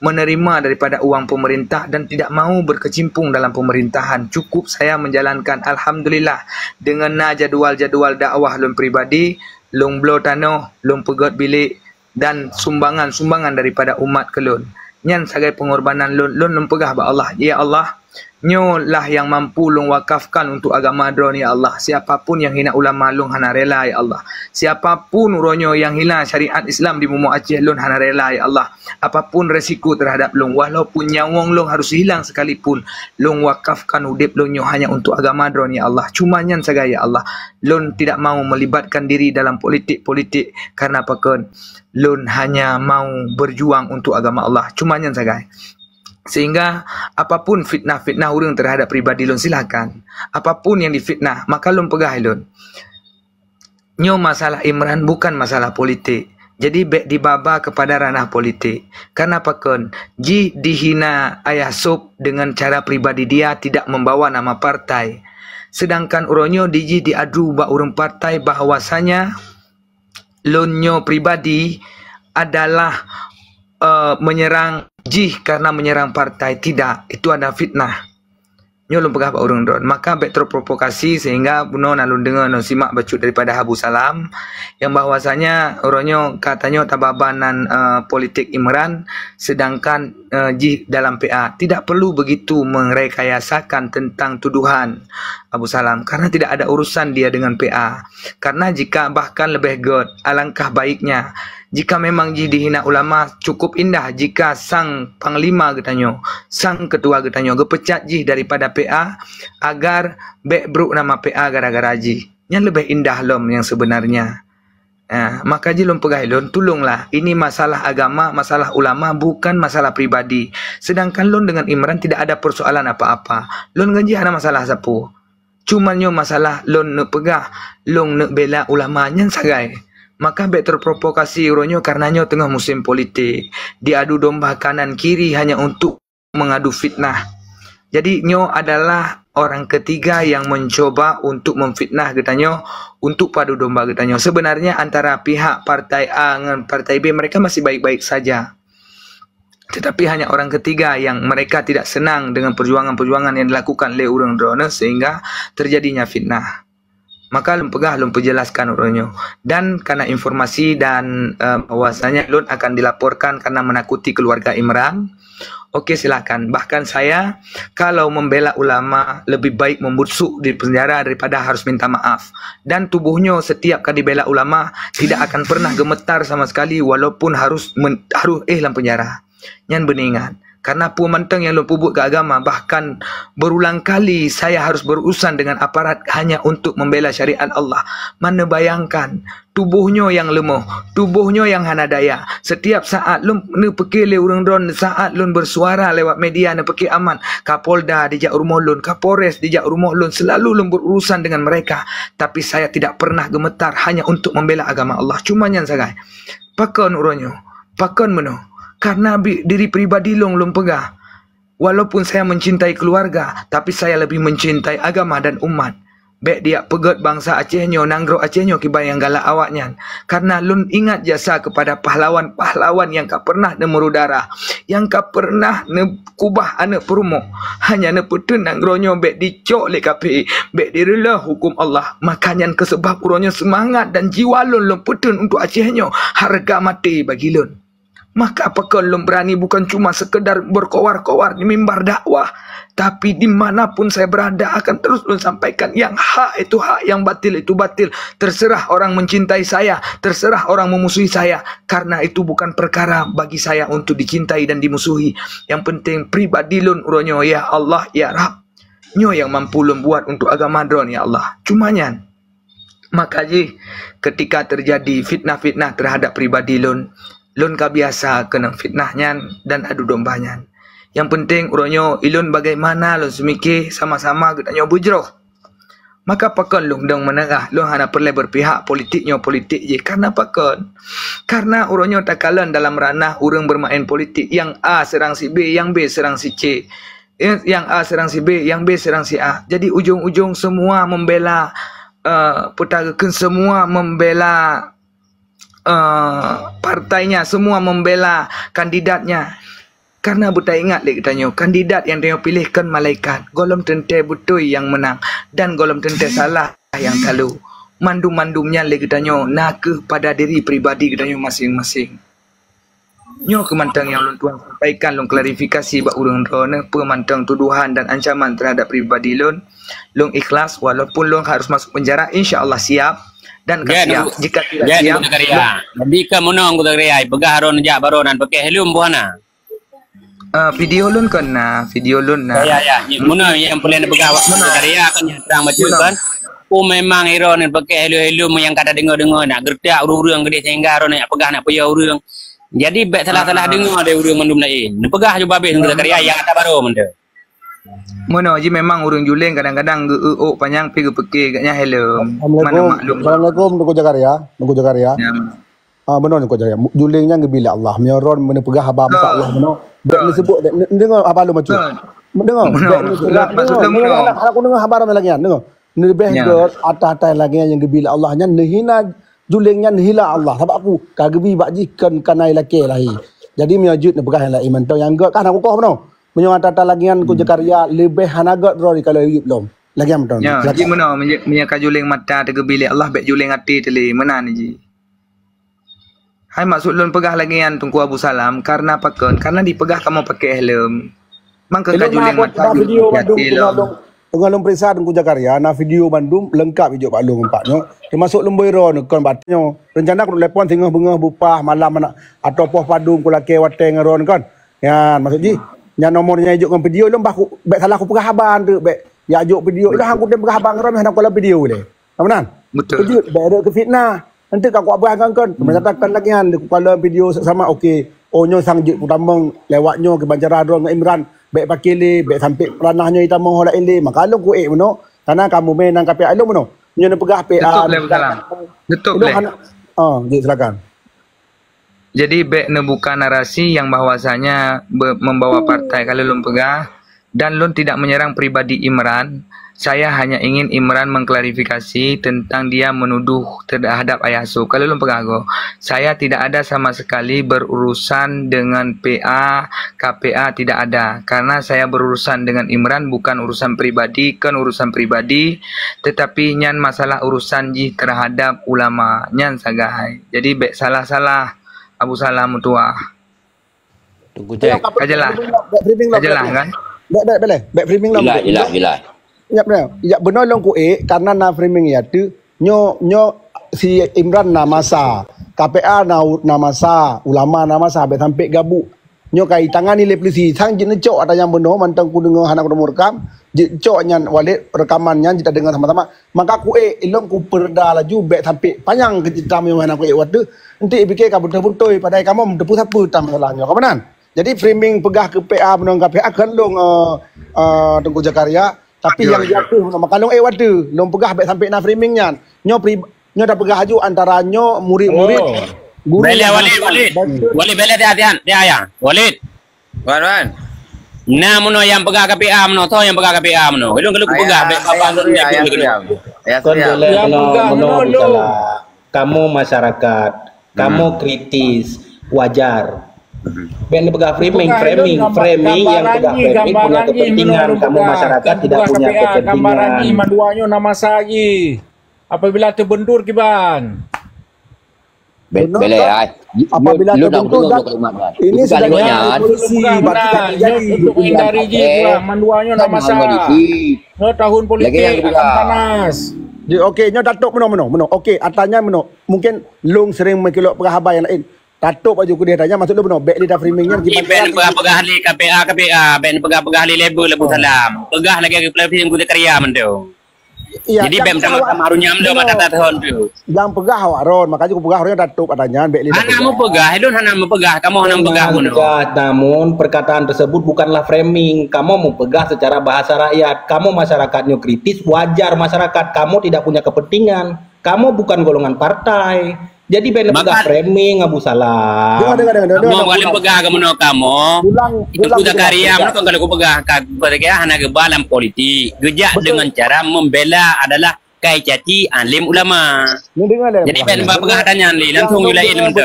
menerima daripada uang pemerintah dan tidak mau berkecimpung dalam pemerintahan. Cukup saya menjalankan, alhamdulillah, dengan na jadual-jadual dakwah lôn pribadi, lôn bloe tanoh, lôn peugöt bilék, dan sumbangan-sumbangan daripada umat keu lôn. Nyan sagai pengorbanan lôn, lôn, lôn peugah bak Allah, "Ya Allah, nyoe lah nyang mampu lôn wakafkan untuk agama Droeneuh, ya Allah. Siapa pun yang hina ulama, lôn hana rela, ya Allah. Siapa pun uroe nyoe yang hina syariat Islam di bumoe Aceh, lôn hana rela, ya Allah. Apapun resiko terhadap lôn, walaupun nyawöng lôn harus hilang sekalipun, lôn wakafkan udép lôn nyoe hanya untuk agama Droeneuh, ya Allah. Cuma nyan sagai, ya Allah. Lôn tidak mau melibatkan diri dalam politik-politik, karena pakon, lôn hanya mau berjuang untuk agama Allah." Cuma nyan sagai. Sehingga apapun fitnah-fitnah ureueng terhadap pribadi lôn, silakan. Apapun yang difitnah, maka lôn peugah lôn, nyoe masalah Imran bukan masalah politik. Jadi bèk dibaba kepada ranah politik. Karena pakon, jih dihina Ayah Sop dengan cara pribadi dia tidak membawa nama partai. Sedangkan uroe nyoe dijih diadu bak ureueng partai bahwasanya lôn nyoe pribadi adalah, eh, menyerang jih karena menyerang partai. Tidak, itu adalah fitnah. Nyoe lôn peugah bak ureueng droen. Maka bèk terprovokasi sehingga bunoe na lôn deungoe, lôn simak bacut daripada Abu Salam, yang bahwasanya uroe nyoe ka tanyoe tababa nan, eh, politik Imran, sedangkan, eh, jih dalam P A. Tidak perlu begitu merekayasakan tentang tuduhan Abu Salam, karena tidak ada urusan dia dengan P A. Karena jika bahkan lebih göt, alangkah baiknya jika memang jih dihina ulama, cukup indah jika sang panglima geutanyoe, sang ketua geutanyoe geupecat jih daripada P A agar bèk brôk nama P A gara-gara jih. Nyan leubeh indah lom nyang sebenarnya. Ah, maka jih lôn peugah lôn, tulunglah, ini masalah agama, masalah ulama, bukan masalah pribadi. Sedangkan lôn dengan Imran tidak ada persoalan apa-apa. Lôn ngon jih hana masalah sapeue. Cuma nyoe masalah lôn neuk peugah, lôn neuk bela ulama nyan sagai. Maka bèk terprovokasi uroe nyoe karena nyoe teungoh musim politik. Diadu domba kanan kiri hanya untuk mengadu fitnah. Jadi nyoe adalah orang ketiga yang mencoba untuk memfitnah geutanyoe, untuk padu domba geutanyoe. Sebenarnya antara pihak partai A ngon partai B mereka masih baik-baik saja. Tetapi hanya orang ketiga yang mereka tidak senang dengan perjuangan-perjuangan yang dilakukan oleh ureueng droeneuh sehingga terjadinya fitnah. Maka lôn peugah, lôn peujelaskan uroe nyoe. Dan karena informasi dan, eh, bahwasanya lôn akan dilaporkan karena menakuti keluarga Imran. Oke, silakan. Bahkan saya, kalau membela ulama, lebih baik membusuk di penjara daripada harus minta maaf. Dan tubuh nyoe setiap ka dibela ulama, tidak akan pernah gemetar sama sekali walaupun harus men-, harus éh lam penjara. Nyan beuneuingat. Karena peue mantong nyang lôn peubuet keu agama, bahkan berulang kali saya harus berurusan dengan aparat hanya untuk membela syariat Allah. Man neubayangkan, tuboh nyoe nyang leumoh, tuboh nyoe nyang hana daya. Setiap saat lôn neupeuke lé ureuëng droe, saat lôn bersuara lewat media neupeuke aman, Kapolda dijak rumoh lôn, Kapolres dijak rumoh lôn, selalu lôn berurusan dengan mereka. Tapi saya tidak pernah gemetar hanya untuk membela agama Allah. Cuma nyan sagai. Pakon uroe nyoe? Pakon meunoe? Karena bi-, diri pribadi lôn, lôn peugah, walaupun saya mencintai keluarga, tapi saya lebih mencintai agama dan umat. Bék dijak peugét bansa Aceh nyoe, nanggroe Aceh nyoe kiban nyang galak awaknyan. Karena lôn ingat jasa kepada pahlawan-pahlawan nyang ka pernah neumuru darah, nyang ka pernah neukubah aneuëk peurumoh. Hanya neupeuteun nanggroe nyoe bék dicok lé kafé, bék direuleuh huköm Allah. Maka nyan keuh sabab uroe nyoe seumangat dan jiwa lôn lôn peuteun untuk Aceh nyoe hareuga maté bagi lôn. Maka pakon lôn beurani bukan cuma sekedar berkoar-koar di mimbar dakwah, tapi di mana pun saya berada akan terus lôn sampaikan yang hak itu hak, yang batil itu batil. Terserah orang mencintai saya, terserah orang memusuhi saya, karena itu bukan perkara bagi saya untuk dicintai dan dimusuhi. Yang penting pribadi lôn uroe nyoe, ya Allah, ya Rabb. Nyoe nyang mampu lôn buat untuk agama Droen, ya Allah. Cuma nyan. Maka jih, ketika terjadi fitnah-fitnah terhadap pribadi lôn, lôn ka biasa keunong fitnah nyan dan adu domba nyan. Nyang penting uroe nyoe, ilôn bagaimana lôn seumike sama-sama geutanyoe beujroh. Maka pakon lôn dong meunarah, lôn hana peureulée berpihak politik nyoe politik jih. Karena pakon? Karena uroe nyoe takalon dalam ranah ureuëng bermain politik, nyang A serang si B, nyang B serang si C. Eh, nyang A serang si B, nyang B serang si A. Jadi ujong-ujong semua membela, eh, peue ta kheun, semua membela, eh, partainya, semua membela kandidatnya. Karena beutaingat lé geutanyoe, kandidat nyang tanyoe piléh kon malaikat, gohlom teuntée beutôi nyang meunang dan gohlom teuntée salah nyang talo. Mandum-mandum nyan lé geutanyoe na kheueh pada diri pribadi geutanyoe maséng-maséng. Nyoe kheueh mantong nyang lôn tuan sampaikan, lôn klarifikasi bak ureuëng droeneueh peue mantong tuduhan dan ancaman terhadap pribadi lôn. Lôn ikhlas, walaupun lôn harus masuk penjara, insya Allah siap. Dan ka siap. Jika tidak siap, Zakaria. Jadi ka meunong ku Zakaria, peugah droen jak baroe nan pakai helm buhana. Ah, video lôn kon na, video lôn na. Ya, ya, ya. Meunong nyang peureulée peugah awak Zakaria kan nyang terang bacut kan. Oh, memang iro nan pakai helm-helm nyang ka tadeungoe-deungoe nak geureutak ureuëng-ureuëng keudeh sehingga iro nak peugah nak peuyah ureuëng. Jadi bék salah-salah deungoe deh ureuëng mandum laén. Neupeugah ju babeh ngon Zakaria nyang ata baroe mantong. Meunoe jih memang ureuëng juleng kadang-kadang geu-eu ôk panyang pi geupeuke geuhnyan helm. Mana maklum. Assalamualaikum, Teungku Zakaria. Teungku Zakaria. Ya. Ah, meunoe Teungku Zakaria. Juleng nyan geubi lé Allah. Meunyoe droen meuneuk peugah haba masa Allah meunoe. Bék neuseubut, bék neudeungoe haba lôn bacut. Neudeungoe. Bék neuseubut. Hana kudeungoe haba ramé lagée nyan. Deungoe. Neubeh gét atas-atas lagée nyang geubi lé Allah nyan neuhina juleng nyan neuhina Allah. Sabab peue? Ka geubi bak jih kon kanai lakée lahé. Jadi meunyoe jeuet neupeugah nyang laén mantong nyang gét ka hana kukoh meunoe. Meunyoe atas-atas lagée nyan ku Zakaria leubeh hana gét droe di kalo yup lom. Lagée mantong. Nyan, jadi meunoe meunyoe ka juleng mata teugeubi lé Allah bék juleng até teulé meunan jih. Hai maksud lôn peugah lagée nyan Teungku Abu Salam, karena pakon? Karena dipeugah kamoe pakai helm. Mangka ka juleng mata video bandum teungoh lôn, teungoh lôn peuriksa Teungku Zakaria, na video bandum leungkap ijok bak lôn empat nyoe. Teumasok lôn boi droe nyoe kon bak nyoe. Rencana ku telepon singoh beungoh bupah malam anak atau poh padum ku lakée watée ngon droe kon. Nyan maksud jih. Nyan nomor nyan ijok ngon video lôn bah ku bék salah ku peugah haba tu bék. Ya jok video lôn hang ku tem peugah haba ngon droe meuh hana ku lôn video lé. Ka meunan? Betul. Kejut, bèk rhot keu fitnah. Nanti ka kuabah ngon kon. Hmm. Meunyo katakan lagèe nyan, di kukalon video sama, oke. Oh, nyoe sang jeuet kutamong lewat nyoe kiban cara droe ngon Imran. Bèk paké lé, bèk sampé ranah nyoe jitamong ho laén lé. Maka lôn kuék meunoe. Karena kamoe mè nan kapé lôn meunoe. Nyoe neupeugah pé, ah, tutup lé, salam. Tutup lé. Ah, jeuet, silakan. Jadi, bèk neubuka narasi nyang bahwasanya be-, membawa partai. Kalau lôn peugah, dan lôn tidak menyerang pribadi Imran, saya hanya ingin Imran mengklarifikasi tentang dia menuduh terhadap Ayah Su. Kalau lôn peugah goe, saya tidak ada sama sekali berurusan dengan P A, K P A, tidak ada. Karena saya berurusan dengan Imran bukan urusan pribadi, kon urusan pribadi, tetapi nyan masalah urusan jih terhadap ulama. Nyan sagai. Jadi, bèk salah-salah Abu Salam meutuah. Tunggu cek. Ka jelas. Bèk framing lom. Ka jelas, kan? Bèk, bèk, bèk lé. Bèk framing lom. Jelas, jelas, jelas. Ya, benar. Ya, benar lôn kuék, karena na framing ya tu. Nyoe, nyoe si Imran na masa. K P A na, na masa. Ulama na masa. Bèk sampé gabuk. Nyoe ka itangani lé polisi. Sang jeuet neucok ata nyang bunoe mantong kudeungoe hana kudeungoe rekam. Jeuet cok nyan Walid rekaman nyan jeuet tadeungoe sama-sama. Maka kuék ilôn kupeureda laju bék sampai panyang keu cerita meunyoe hana kuék watèe. Enti ipike ka beutôi-beutôi padahai kamoe meuteupeu sapeue tam masalah nyoe. Ka meunan? Jadi framing peugah keu P A meunong keu P A keu lôn, eh, eh, Teungku Zakaria, tapi nyang jatuh meunong maka lôn ék watèe. Lôn peugah bék sampai na framing nyan. Nyoe pri-, nyoe tapeugah aju antara nyoe murid-murid, guru. Bèk lé, Walid, Walid. Walid, bèk lé, tian, tian, tian, ya. Walid. Wan, wan. Nah, meunong nyang peugah keu P A meunong, soe nyang peugah keu P A meunong. Ilôn keu lôn peugah, bék apa ya, ya, ya. Kon boleh meunong, meunong lôn. Kamoe masyarakat, kamoe kritis, wajar. Bék neupeugah framing, framing, framing nyang peugah framing punya kepentingan, kamoe masyarakat tidak punya kepentingan. Mandua nyoe na masa lagi. Apabila teubendur kiban. Be-, belai, ai. Apabila teubendur dan ini sedang polisi, berarti tak terjadi. Untuk menghindari jih, mandua nyoe na masa. Nyoe tahun politik akan panas. Okey, nyoe Datuk meunong, meunong, meunong. Okey, atanya meunong. Mungkin lôn sering meukeulok peugah haba nyang laén. Tatôp aju keudeh tanyan, maksud lôn bunoe, bék lé ta framing nyan. Iban peugah-peugah lé K P A, K P A, bék peugah-peugah lé Lebu, Lebu Salam. Peugah lagèe keupeuleueh Teungku Zakaria mantong. Jadi bék sama-sama runyam lom mata tahun tu. Nyang peugah awak ron, makanya kupeugah ron tatôp ata nyan, bék lé ta peugah. Hana meupeugah, lôn hana meupeugah, kamoe hana meupeugah bunoe. Peugah, namun perkataan tersebut bukanlah framing. Kamoe meupeugah secara bahasa rakyat. Kamoe masyarakat nyoe kritis, wajar masyarakat. Kamoe tidak punya kepentingan. Kamoe bukan golongan partai. Jadi bék neupeugah framing Abu Salam. Dengar, dengar, dengar, dengar. Kamoe bukan peugah kamoe, kamoe. Ulang, ulang. Itu Zakaria, kamoe kalau kupeugah, ka, kupeugah hana geuba lam politik. Geujak dengan cara membela adalah kai caci alim ulama. Ni dengar deh. Jadi bék neupeugah tanyan lé, langsung yue laén tu.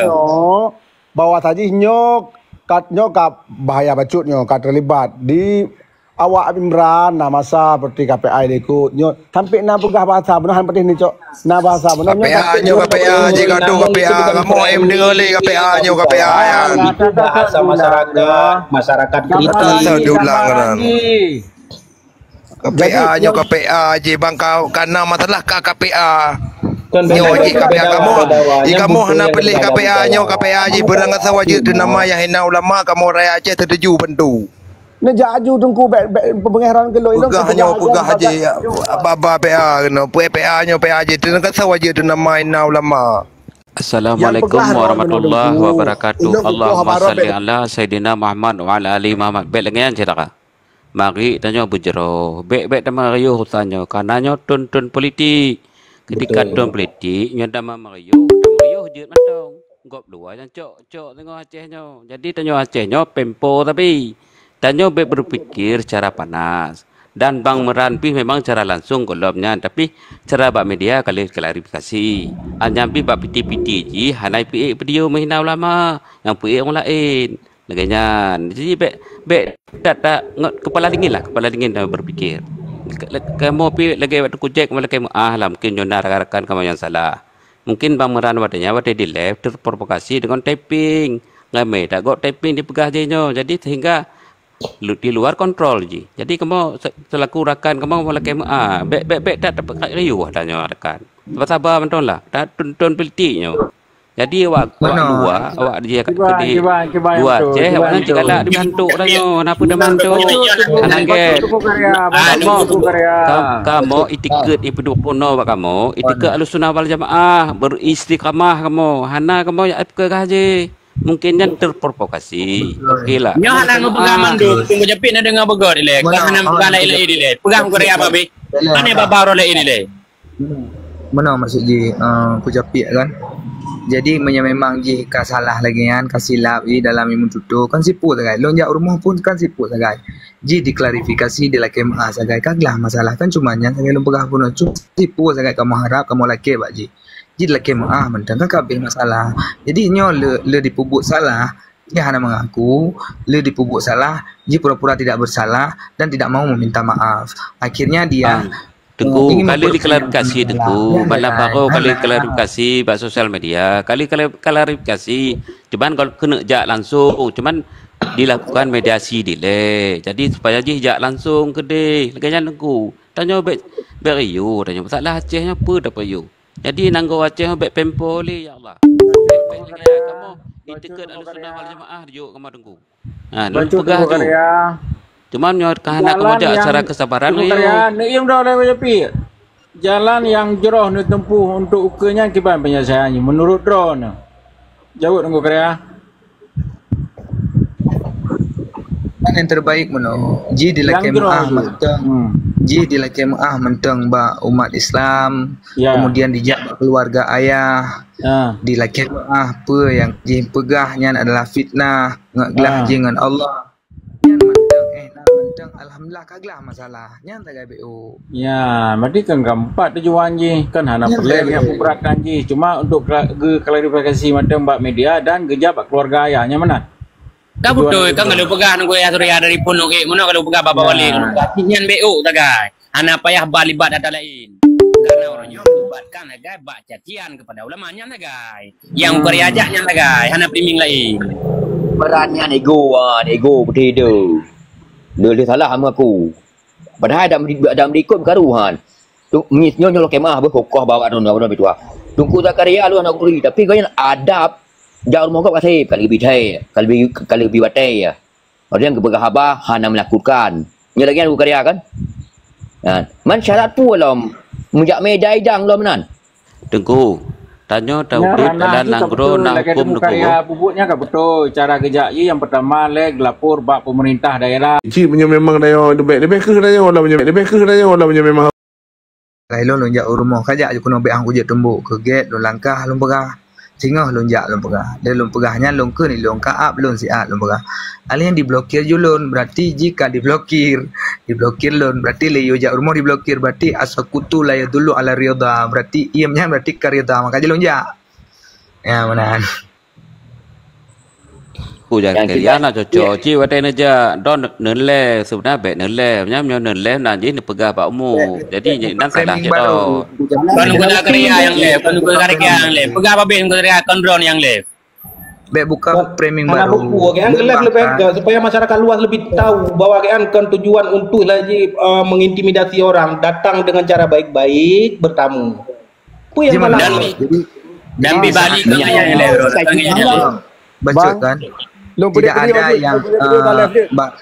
Bahwa tadi nyoe ka, nyoe ka bahaya bacut nyoe ka terlibat di Awak Imran na masa seperti K P A likot nyoe sampai na peugah bahasa beuna han peudeh ni cok na bahasa beuna nyoe. K P A nyoe K P A je gadoh K P A kamoe em deungoe lé K P A nyoe K P A nyan. Itu bahasa masyarakat, masyarakat kritis. Asal diulang kan. K P A nyoe K P A je bang kau kana masalah ka K P A. Nyoe je K P A kamoe. Di kamoe hana pilih K P A nyoe K P A je beurang asal wajib tu nama yang hina ulama kamoe rakyat Aceh setuju bantu. Neujak aju Teungku bék, bék peubeungéh ron keu lôn. Peugah nyoe, peugah aje, ya. Aba-aba P A keunoe. P A nyoe P A aje. Teuka sawa jeuet teuh nama ina ulama. Assalamualaikum warahmatullahi wabarakatuh. Allahumma salli ala Sayyidina Muhammad wa ala ali Muhammad. Bék lagèe nyan cit ka. Mari tanyoe beujroh. Bék, bék tamariuh urusan nyoe. Karena nyoe thon-thon politik. Ketika thon politik, nyoe dama mariuh, tamariuh jeuet mantong. Gob dua nyang cok, cok teungoh Aceh nyoe. Jadi tanyoe Aceh nyoe pempo tapi. Tanyoe bék berpikir secara panas. Dan Bang Meran pih memang secara langsung gohlom nyan, tapi secara bak media kali klarifikasi. Hanya pih bak piti-piti jih hana peuék video menghina ulama, nyang peuék ureueng laén. Lagèe nyan. Jadi bék, bék that, that ngot kepala dingin lah, kepala dingin dalam berpikir. Kamoe pih lagèe waktu kujek kamoe lakèe meu'ah lah, mungkin nyoe na rakan-rakan kamoe nyang salah. Mungkin Bang Meran watèe nyan watèe di live terprovokasi dengan typing. Ramè that gob typing dipeugah jih nyoe. Jadi sehingga lu-, di luar kontrol jih. Jadi kamoe se-, selaku rakan kamoe, kamoe lakèe meu'ah. Bék, bék, bék that tapeukat riuh dah nyoe rakan. Saba-saba mantong lah. That thon-thon politik nyoe. Jadi awak, awak dua, awak di, di dua Aceh, awak nyan cit galak dibantu dah nyoe. Napa dah bantu? Hana gèt. Kamoe, kamoe itikeuet ipeuduek bunoe bak kamoe, itikeuet Ahlussunnah wal Jamaah, beristiqamah kamoe. Hana kamoe jak peugah jih. Mungkin nyan terprovokasi. Oke lah. Nyoe hana meupeugah mandum, Teungku Japit na deungoe beugöt ilèe. Ka hana meupeugah laén-laén ilèe. Peugah keu Korea babe. Hana baba uroe laén ilèe. Meunoe maksud jih, eh, kujapik kan. Jadi meunyoe memang jih ka salah lagèe nyan, ka silap jih dalam ilmu tutoe, kan sipôt sagai. Lôn jak rumoh pun kan sipôt sagai. Jih diklarifikasi, dilakèe meu'ah sagai, ka glah masalah. Kan cuma nyan sagai lôn peugah bunoe. Cuma sipôt sagai kamoe harap, kamoe lakèe bak jih. Jih dilakèe meu'ah mantong, kan ka abéh masalah. Jadi nyoe le, le dipeubuet salah, dia hana mengaku, le dipeubuet salah, jih pura-pura tidak bersalah dan tidak mau meminta maaf. Akhirnya dia Teungku, ka lheueh diklarifikasi, Teungku. Malam baroe ka lheueh diklarifikasi bak sosial media. Ka lheueh kla-, klarifikasi. Cuman kalau keuneuk jak langsung, cuman dilakukan mediasi dilèe. Jadi supaya jih jak langsung keudeh. Lagèe nyan, Teungku. Tanyoe bèk, bèk riuh, tanyoe masalah Aceh nyoe peue tapeuruh. Jadi nanggroe Aceh nyoe bèk pempo lé, ya Allah. Bèk, bèk lagèe nyan, kamoe itikeuet Ahlussunnah wal Jamaah dijok kamoe, Teungku. Ha, lôn peugah tu. Cuma nyoe ka hana kamoe jak secara kesabaran. Jalan yang, Teungku Karya, neuiem droe lé Japi. Jalan yang jroh neutempuh untuk ukeue nyan kiban penyelesaian nyoe menurut droeneuh? Jaweueb, Teungku Karya. Kan yang terbaik meunoe, ji dilakée meu'ah mantong. Hmm. Ji dilakée meu'ah mantong bak umat Islam, ya, kemudian dijak bak keluarga ayah, ya, dilakée meu'ah peue nyang jipeugah nyan adalah fitnah, ngat glah, ah, jih ngon Allah. Nyan mantong, eh, na mantong, alhamdulillah ka glah masalah. Nyan sagai B O. Ya, berarti kan keempat tujuan jih, kan hana peureulée nyan peuberatkan jih. Cuma untuk kla-, geuklarifikasi mantong bak media dan geujak bak keluarga ayah, nyan meunan. Ka beutôi, kan kalau peugah nunggu ya Surya dari Pondok Gek, meunoe kalau peugah Bapak Wali, nyan B O sagai. Hana payah ba libat ata laén. Karena ureuëng nyoe melibatkan sagai bak cacian kepada ulama nyan sagai. Nyang peuriajak nyan sagai, hana priming laén. Berat nyan ego, ah, ego beutôi tu. Dia, dia salah sama aku. Padahai dak meri-, dak meri ikot karuhan. Tu meunyoe nyoe lokemah beuh kokoh bawak tu, tu, tu, tu. Teungku Zakaria lu anak kuri, tapi kau yang adab jauh rumah kau kasih, kalau lebih jahil, kalau lebih, kalau lebih batai ya. Orang geupeugah haba hana meunakutkan. Nyoe lagée nyan geukarya kan? Ha, man syarat peue lom meujak meda idang lom nan? Teungku, tanyoe taudép dalam nanggroe na huköm Teungku. Bubuet nyan ka beutôi. Cara geujak jih nyang peurtama lé geulapor bak peumeurintah daerah. Cit meunyoe memang tanyoe leubeh, leubeh kheueh tanyoe lom meunyoe, leubeh kheueh tanyoe lom meunyoe memang Kai lôn, lôn jak u rumoh, ka jak keunoe bék han kujeuet tumbok keu gét, lôn langkah lôn peugah. Singoh lôn jak lôn peugah. Lé lôn peugah nyan lôn kheun ilôn ka ap lôn siat lôn peugah. Alèh nyan diblokir ju lôn, berarti jih ka diblokir. Diblokir lôn, berarti lé yue jak u rumoh diblokir, berarti as-sukutu la yadullu ala ridha, berarti iem nyan berarti ka ridha, maka jih lôn jak. Ya, meunan. Ku Zakaria na cocok cit watée neujak. Droe neulée, seubeunar bék neulée. Nyan meunyoe neulée na jih neupeugah bak umu. Jadi nan salah cit droe. Kon Teungku Zakaria nyang lé, kon Teungku Zakaria nyang lé. Peugah babeh Teungku Zakaria kon droe nyang lé. Bék buka framing baru. Buku, kan, lebih, lebih, supaya masyarakat luas lebih tahu bahwa, kan, kon tujuan untuk lagi, eh, mengintimidasi orang, datang dengan cara baik-baik, bertamu. Apa yang salah? Dan, dan pribadi kami yang lewat. Bacut kan? Tidak ada yang, ah, ba-,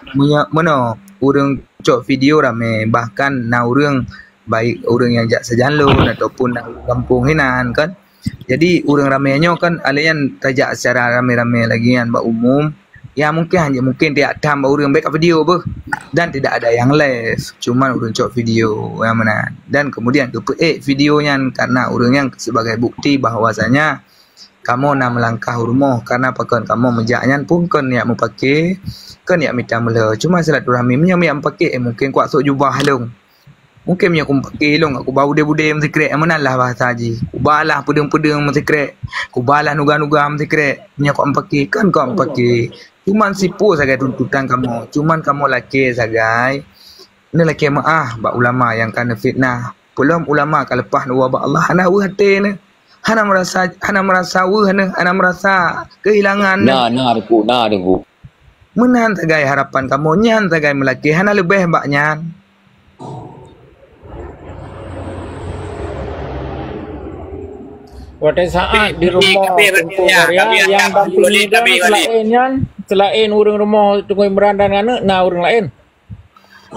meunoe, ureuëng cok video ramé, bahkan na ureuëng baik ureuëng nyang jak sajan lôn ataupun na gampông hinan kan. Jadi ureuëng ramé nyoe kan alèh nyan tajak secara ramé-ramé lagi nyan bak umum. Ya mungkin hanya mungkin tiap tham bak ureuëng bék ka video beuh dan tidak ada yang live, cuman ureuëng cok video nyang meunan. Dan kemudian geupeuék video nyan karena ureuëng nyan sebagai bukti bahwasanya kamoe na meulangkah u rumoh karena pakon kamoe meujak nyan pun kon niat meupaké, kon niat mita meulhö. Cuma silaturahmi meunyoe niat meupaké, eh, mungkin kuat sôk jubah lôn. Mungkin meunyoe kumeupaké lôn, kuba udeb-udeb meusikrek, meunan lah bahasa jih. Kuba lah peudeueng-peudeueng meusikrek, kuba lah nuga-nuga meusikrek. Meunyoe kok meupaké, kan kok meupaké. Cuman sipu sagai tuntutan kamoe, cuman kamoe lakée sagai neulakée meu'ah bak ulama nyang ka neufitnah. Peulom ulama ka leupah neuwoe bak Allah, hana weueh até neuh. Hana meurasa, hana meurasa weueh neuh, hana meurasa keuhilangan neuh. Na, na, Teungku, na, Teungku. Meunan sagai harapan kamoe, nyan sagai meulakée, hana leubeh bak nyan. Watée saát di rumoh Teungku Zakaria nyang dampingi droe seulaén nyan, seulaén ureuëng rumoh Teungku Imran dan aneuk, na ureuëng laén?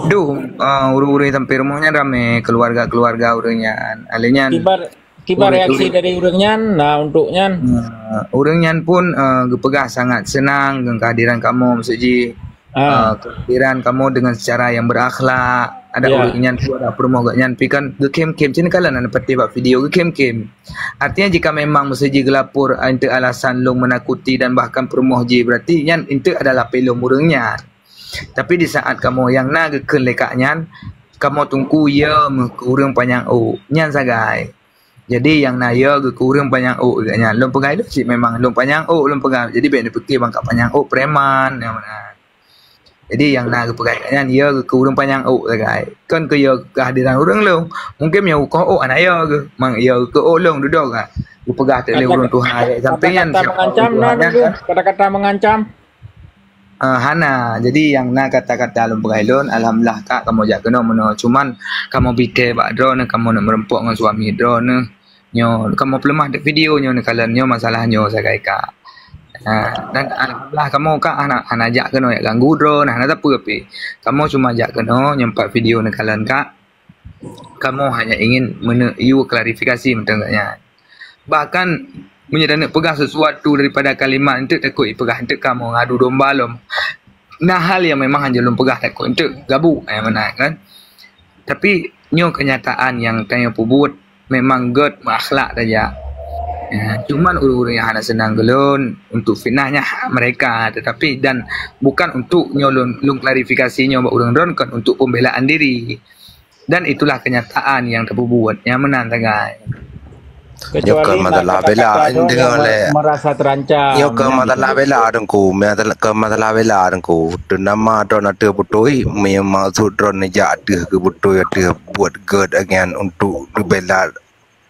Duh, ah, ureuëng-ureuëng sampai rumoh nyan ramé, keluarga-keluarga ureuëng nyan. Alèh nyan, kiban, kiban reaksi dari ureuëng nyan, nah, untuk nyan? Nah, ureuëng nyan pun, ah, geupeugah sangat seunang ngon kehadiran kamoe, maksud jih, ah, kehadiran kamoe dengan secara yang berakhlak. Ada ureuëng nyan pun ada peurumoh geuh nyan, tapi kan geukhém-khém, cit neukalon na patéh bak video, geukhém-khém. Artinya jika memang maksud jih geulapor, ah, untuk alasan lôn menakuti dan bahkan peurumoh jih, berarti nyan untuk adalah lapéh lôn ureuëng nyan. Tapi di saat kamoe nyang na geukheun lé kak nyan, kamoe teungku ya meuh keu ureuëng panyang ôk nyan sagai. Jadi nyang na ya geuh keu ureuëng panyang ôk geuh nyan. Lôn peugah lôn cit memang lôn panyang ôk lôn peugah. Jadi bék neupike bangka panyang ôk preman nyang meunan. Jadi nyang na geupeugah nyan ya geuh keu ureuëng panyang ôk sagai. Kon keu ya keuhadiran ureuëng lôn. Mungkin nyang ukoh ôk hana ya geuh. Mang ya geuh keu ôk lôn dudoe ka. Geupeugah teuk lé ureuëng tuha sampéng nyan. Kata-kata mengancam na, kata-kata mengancam. Ah, hana. Jadi nyang na kata-kata lôn peugah lôn, alhamdulillah kak kamoe jak keunoe meunoe. Cuman kamoe pike bak droeneuh, kamoe neuk meureumpok ngon suami droeneuh. Nyoe kamoe peuleumah dek video nyoe neukalon nyoe masalah nyoe sagai kak. Ha, dan alhamdulillah kamoe ka hana, hana jak keunoe jak ganggu droe, nah, hana sapeue pih. Kamoe cuma jak keunoe nyempat video neukalon ka. Kamoe hanya ingin meuneu-, yue klarifikasi mantong nyan. Bahkan meunyoe taneuk peugah sesuatu daripada kalimat eunteuk takot ipeugah eunteuk kamoe ngadu domba lom. Na hal yang memang hana lôn peugah takot eunteuk gabu, eh, meunan kan. Tapi nyoe kenyataan yang tanyoe peubuet memang gét meuakhlak saja. Ya, cuman ureuëng-ureuëng yang hana seunang keu lôn untuk fitnah nyan hak mereka, tetapi dan bukan untuk nyoe lôn, lôn klarifikasi nyoe bak ureuëng droen, kon untuk pembelaan diri. Dan itulah kenyataan yang tapeubuet. Nyang meunan sagai. Nyoe keuh masalah bela, deungoe lé. Merasa terancam. Nyoe keuh masalah bela Teungku, masalah, keuh masalah bela Teungku. Teunama droen ateueh beutôi, maksud droen neujak ateueh keu beutôi, ateueh buet gét nyan untuk neubela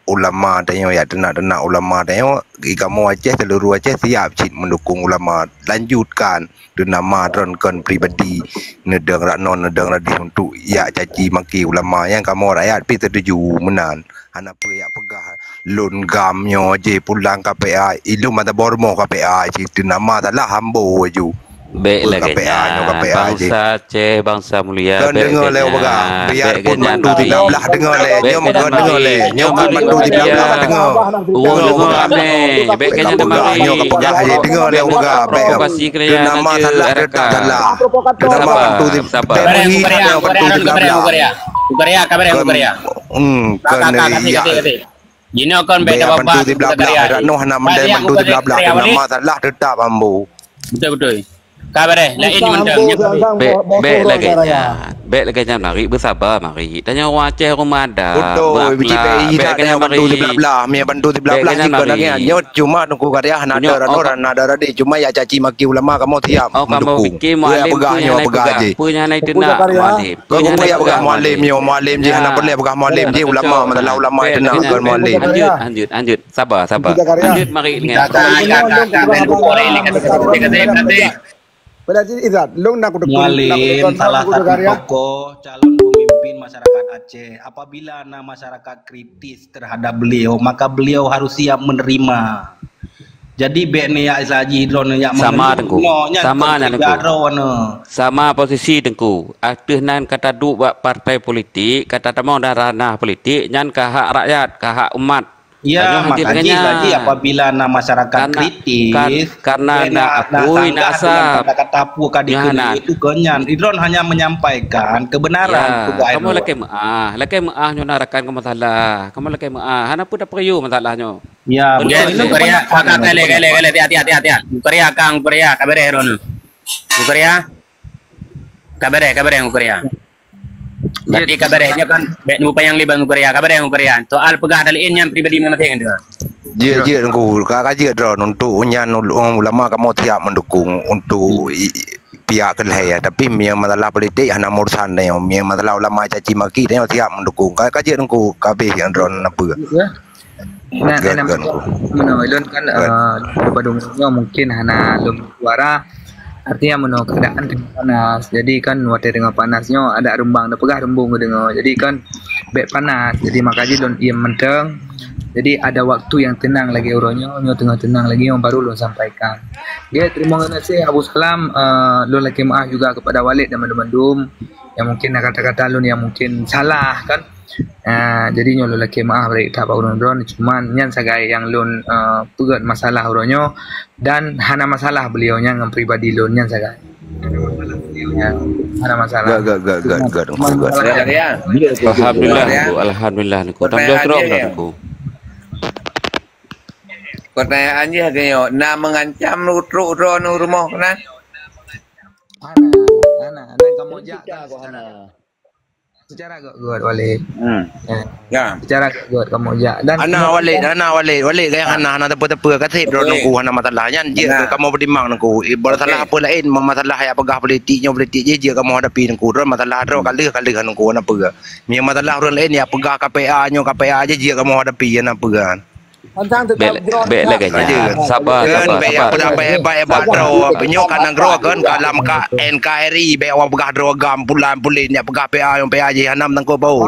ulama tanyoe, ya, teunak-teunak ulama tanyoe. Di kamoe Aceh, seluruh Aceh siap cit mendukung ulama. Lanjutkan. Teunama droen kon pribadi, neudong rat non, neudong rat deh untuk yak caci maki ulama, nyang kamoe rakyat pih setuju meunan. Hana peue yak peugah lôn gam nyoe jih pulang K P A, ilôn mata bormoh K P A cit, teunama salah ambo aju. Bèk lagèe nyan, bangsa Aceh, bangsa mulia. Kon deungö lé, bèk lagèe nyan. Biar pun bantu siblah-blah deungö lé. Nyoe kon bantu siblah-blah deungö. Ureueng deungö lé. Bèk lagèe nyan, deungö lé. Nyoe ka peugah lé, deungö lé, peugah. Bèk. Nama salah, tetap salah. Nama bantu siblah-blah. Ukaria, ukaria, ukaria. Ukaria, kabareh, ukaria. Hmm, kena iya. Jinoe kon bèk bantu siblah-blah. Dak noh hana mendai bantu siblah-blah. Nama salah, tetap ambo. Betul, betul. Kabareh, lain mantong. Bèk, bèk lagèe nyan. Bèk lagèe nyan, mari beusaba, mari. Tanyoe ureueng Aceh, ureueng adat. Betul, biji bèk, bèk lagèe nyan, mari. Bantu siblah-blah, mi bantu siblah-blah. Bèk lagèe nyan, mari. Nyoe cuma Teungku Karya hana ada, hana ada, cuma ya caci maki ulama, kamoe siap mendukung. Kamoe pikir mualem peugah nyoe, peugah jih. Peue nyang hana iteunak mualem. Kau peugah mualem nyoe, mualem jih hana peureulèe peugah mualem jih, ulama, masalah ulama iteunak bukan mualem. Lanjut, lanjut, lanjut. Sabar, sabar. Lanjut, mari. Mualem, salah satu tokoh calon pemimpin masyarakat Aceh. Apabila na masyarakat kritis terhadap beliau, maka beliau harus siap menerima. Jadi, bèk neuyak saji droeneuh jak sama, Teungku. Sama nyan, Teungku. Sama posisi, Teungku. Ateueh nan ka taduek bak partai politik, ka tatamong dalam ranah politik, nyan ka hak rakyat, ka hak umat. Ya, makajih lagi apabila na masyarakat kritis, karena na akui, na asam. Kata-kata peue ka dikeue itu keu nyan. Droen hanya menyampaikan kebenaran. Ya, kamoe lakèe meu'ah, lakèe meu'ah nyoe na rakan kamoe salah. Kamoe lakèe meu'ah, hana peue tapeuriyô masalah nyoe. Ya, betul. Mukaria, tiap, tiap, tiap, tiap. Mukaria, Kang, Mukaria, kabareh droeneuh. Mukaria. Kabareh, kabareh, Mukaria. Berarti kabareh nyoe kan bèk neupanyang leubèh Mukaria, kabareh Mukaria. Soal peugah dan laén nyan pribadi masing-masing tu. Jeuet, jeuet, Teungku. Ka, ka jeuet droen untuk nyan ul-, ulama kamoe siap mendukung untuk pihak keu lhèe. Tapi meunyoe masalah politik hana urusan tanyoe. Meunyoe masalah ulama caci maki tanyoe siap mendukung. Ka, ka jeuet, Teungku, ka habéh nyang droen na peue. Nah, meunoe, ulôn kan, eh, daripada nyoe mungkin hana lôn suara. Artinya meunoe keadaan teungoh panas. Jadi kan watèe teungoh panas nyoe adak reumbang tapeugah reumbong geudeungoe. Jadi kan bèk panas. Jadi makajih lôn iem mantong. Jadi ada waktu yang tenang lagi uroe nyoe, nyoe teungoh tenang lagi nyoe baru lôn sampaikan. Oke, terima kasih Abu Salam. Eh, lôn lakèe meu'ah juga kepada Walid dan mandum-mandum yang mungkin na kata-kata lôn yang mungkin salah kan. Ah, jadi nyoe lôn lakèe meu'ah bak ureueng droen, cuman nyan sagai nyang lôn, eh, peugöt masalah uroe nyoe dan hana masalah beliau nyan ngon pribadi lôn nyan sagai. Hana masalah beliau nyan. Hana masalah. Gèt, gèt, gèt, gèt, gèt, gèt. Alhamdulillah, Teungku. Alhamdulillah, Teungku. Tambah terang dah, Teungku. Pertanyaan jih ke nyoe, na mengancam trok droeneuh u rumoh keunan? Hana, hana. Dan kamoe jak kan secara Secara gèt-gèt, Walid. Hmm. Ya. Secara gèt-gèt kamoe jak. Dan hana, Walid, hana, Walid. Walid, gaya hana, hana teupeu-teupeu. Ka sép droeneuh, Teungku, hana masalah. Nyan jeuet kamoe peutimang, Teungku. Eh, bak masalah apa laén, masalah nyang peugah politik nyoe, politik jih jeuet kamoe hadapi, Teungku. Droen masalah droe ka lheueh, ka lheueh, Teungku, hana peue. Meunyoe masalah ureueng laén nyang peugah K P A nyoe, K P A jih jeuet kamoe hadapi, hana peue. Bèk, bèk lagèe nyan. Sabar, sabar, sabar. Bèk, bèk, bèk, bèk droe. Nyoe ka nanggroe kan, ka lam ka N K R I, bèk awak peugah droe gam, pulan pulen, nyak peugah P A, P A jih hana meutangkôp bau.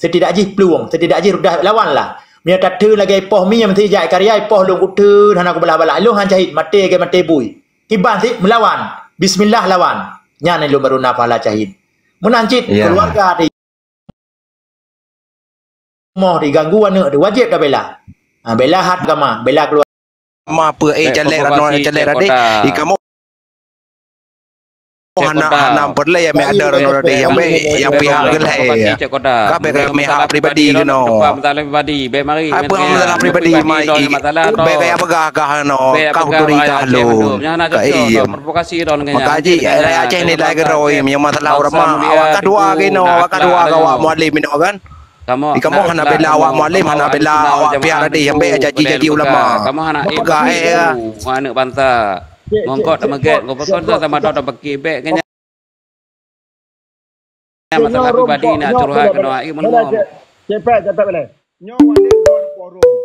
Setidak jih plueng, setidak jih rudah lawan lah. Meunyoe tateun lagèe poh mie meusti jak karya, poh lôn kuteun hana kubeulah-beulah. Lôn han cahit, maté lagèe maté bui. Kiban sit meulawan. Bismillah lawan. Nyan lôn baru na pahala cahit. Meunan cit, ya, keuluwarga di rumoh diganggu aneuk di wajéb tabela. Ha, bela hat agama, bela keuluwarga. Ma peue, eh, calek rano, calek radeh. Ikamoe hana, hana peureulèe ya meuhadar rano radeh nyang bèk, nyang pihak geulhèe. Ka bèk kaya meuhak pribadi keunoe. Hai peue masalah pribadi, mai, bèk kaya peugah-peugah keunoe. Ka huturi ka lôn. Ka iya. Maka jih, eh, Aceh nilai keudroe, meunyoe masalah ulama, awak ka dua keunoe, awak ka dua keu awak Mualem inoe kan. Ikamoe hana bela awak Mualem, hana bela awak pihak radeh, sampai janji-janji ulama. Peugah, eh, ya. Aneuk bansa. Mongkot meugét, ngopokon sama dot baki bèk keunya. Masalah pribadi nak curhat keunoe, ai meulom. Cepet, cepet boleh. Nyoe Mualem dua forum.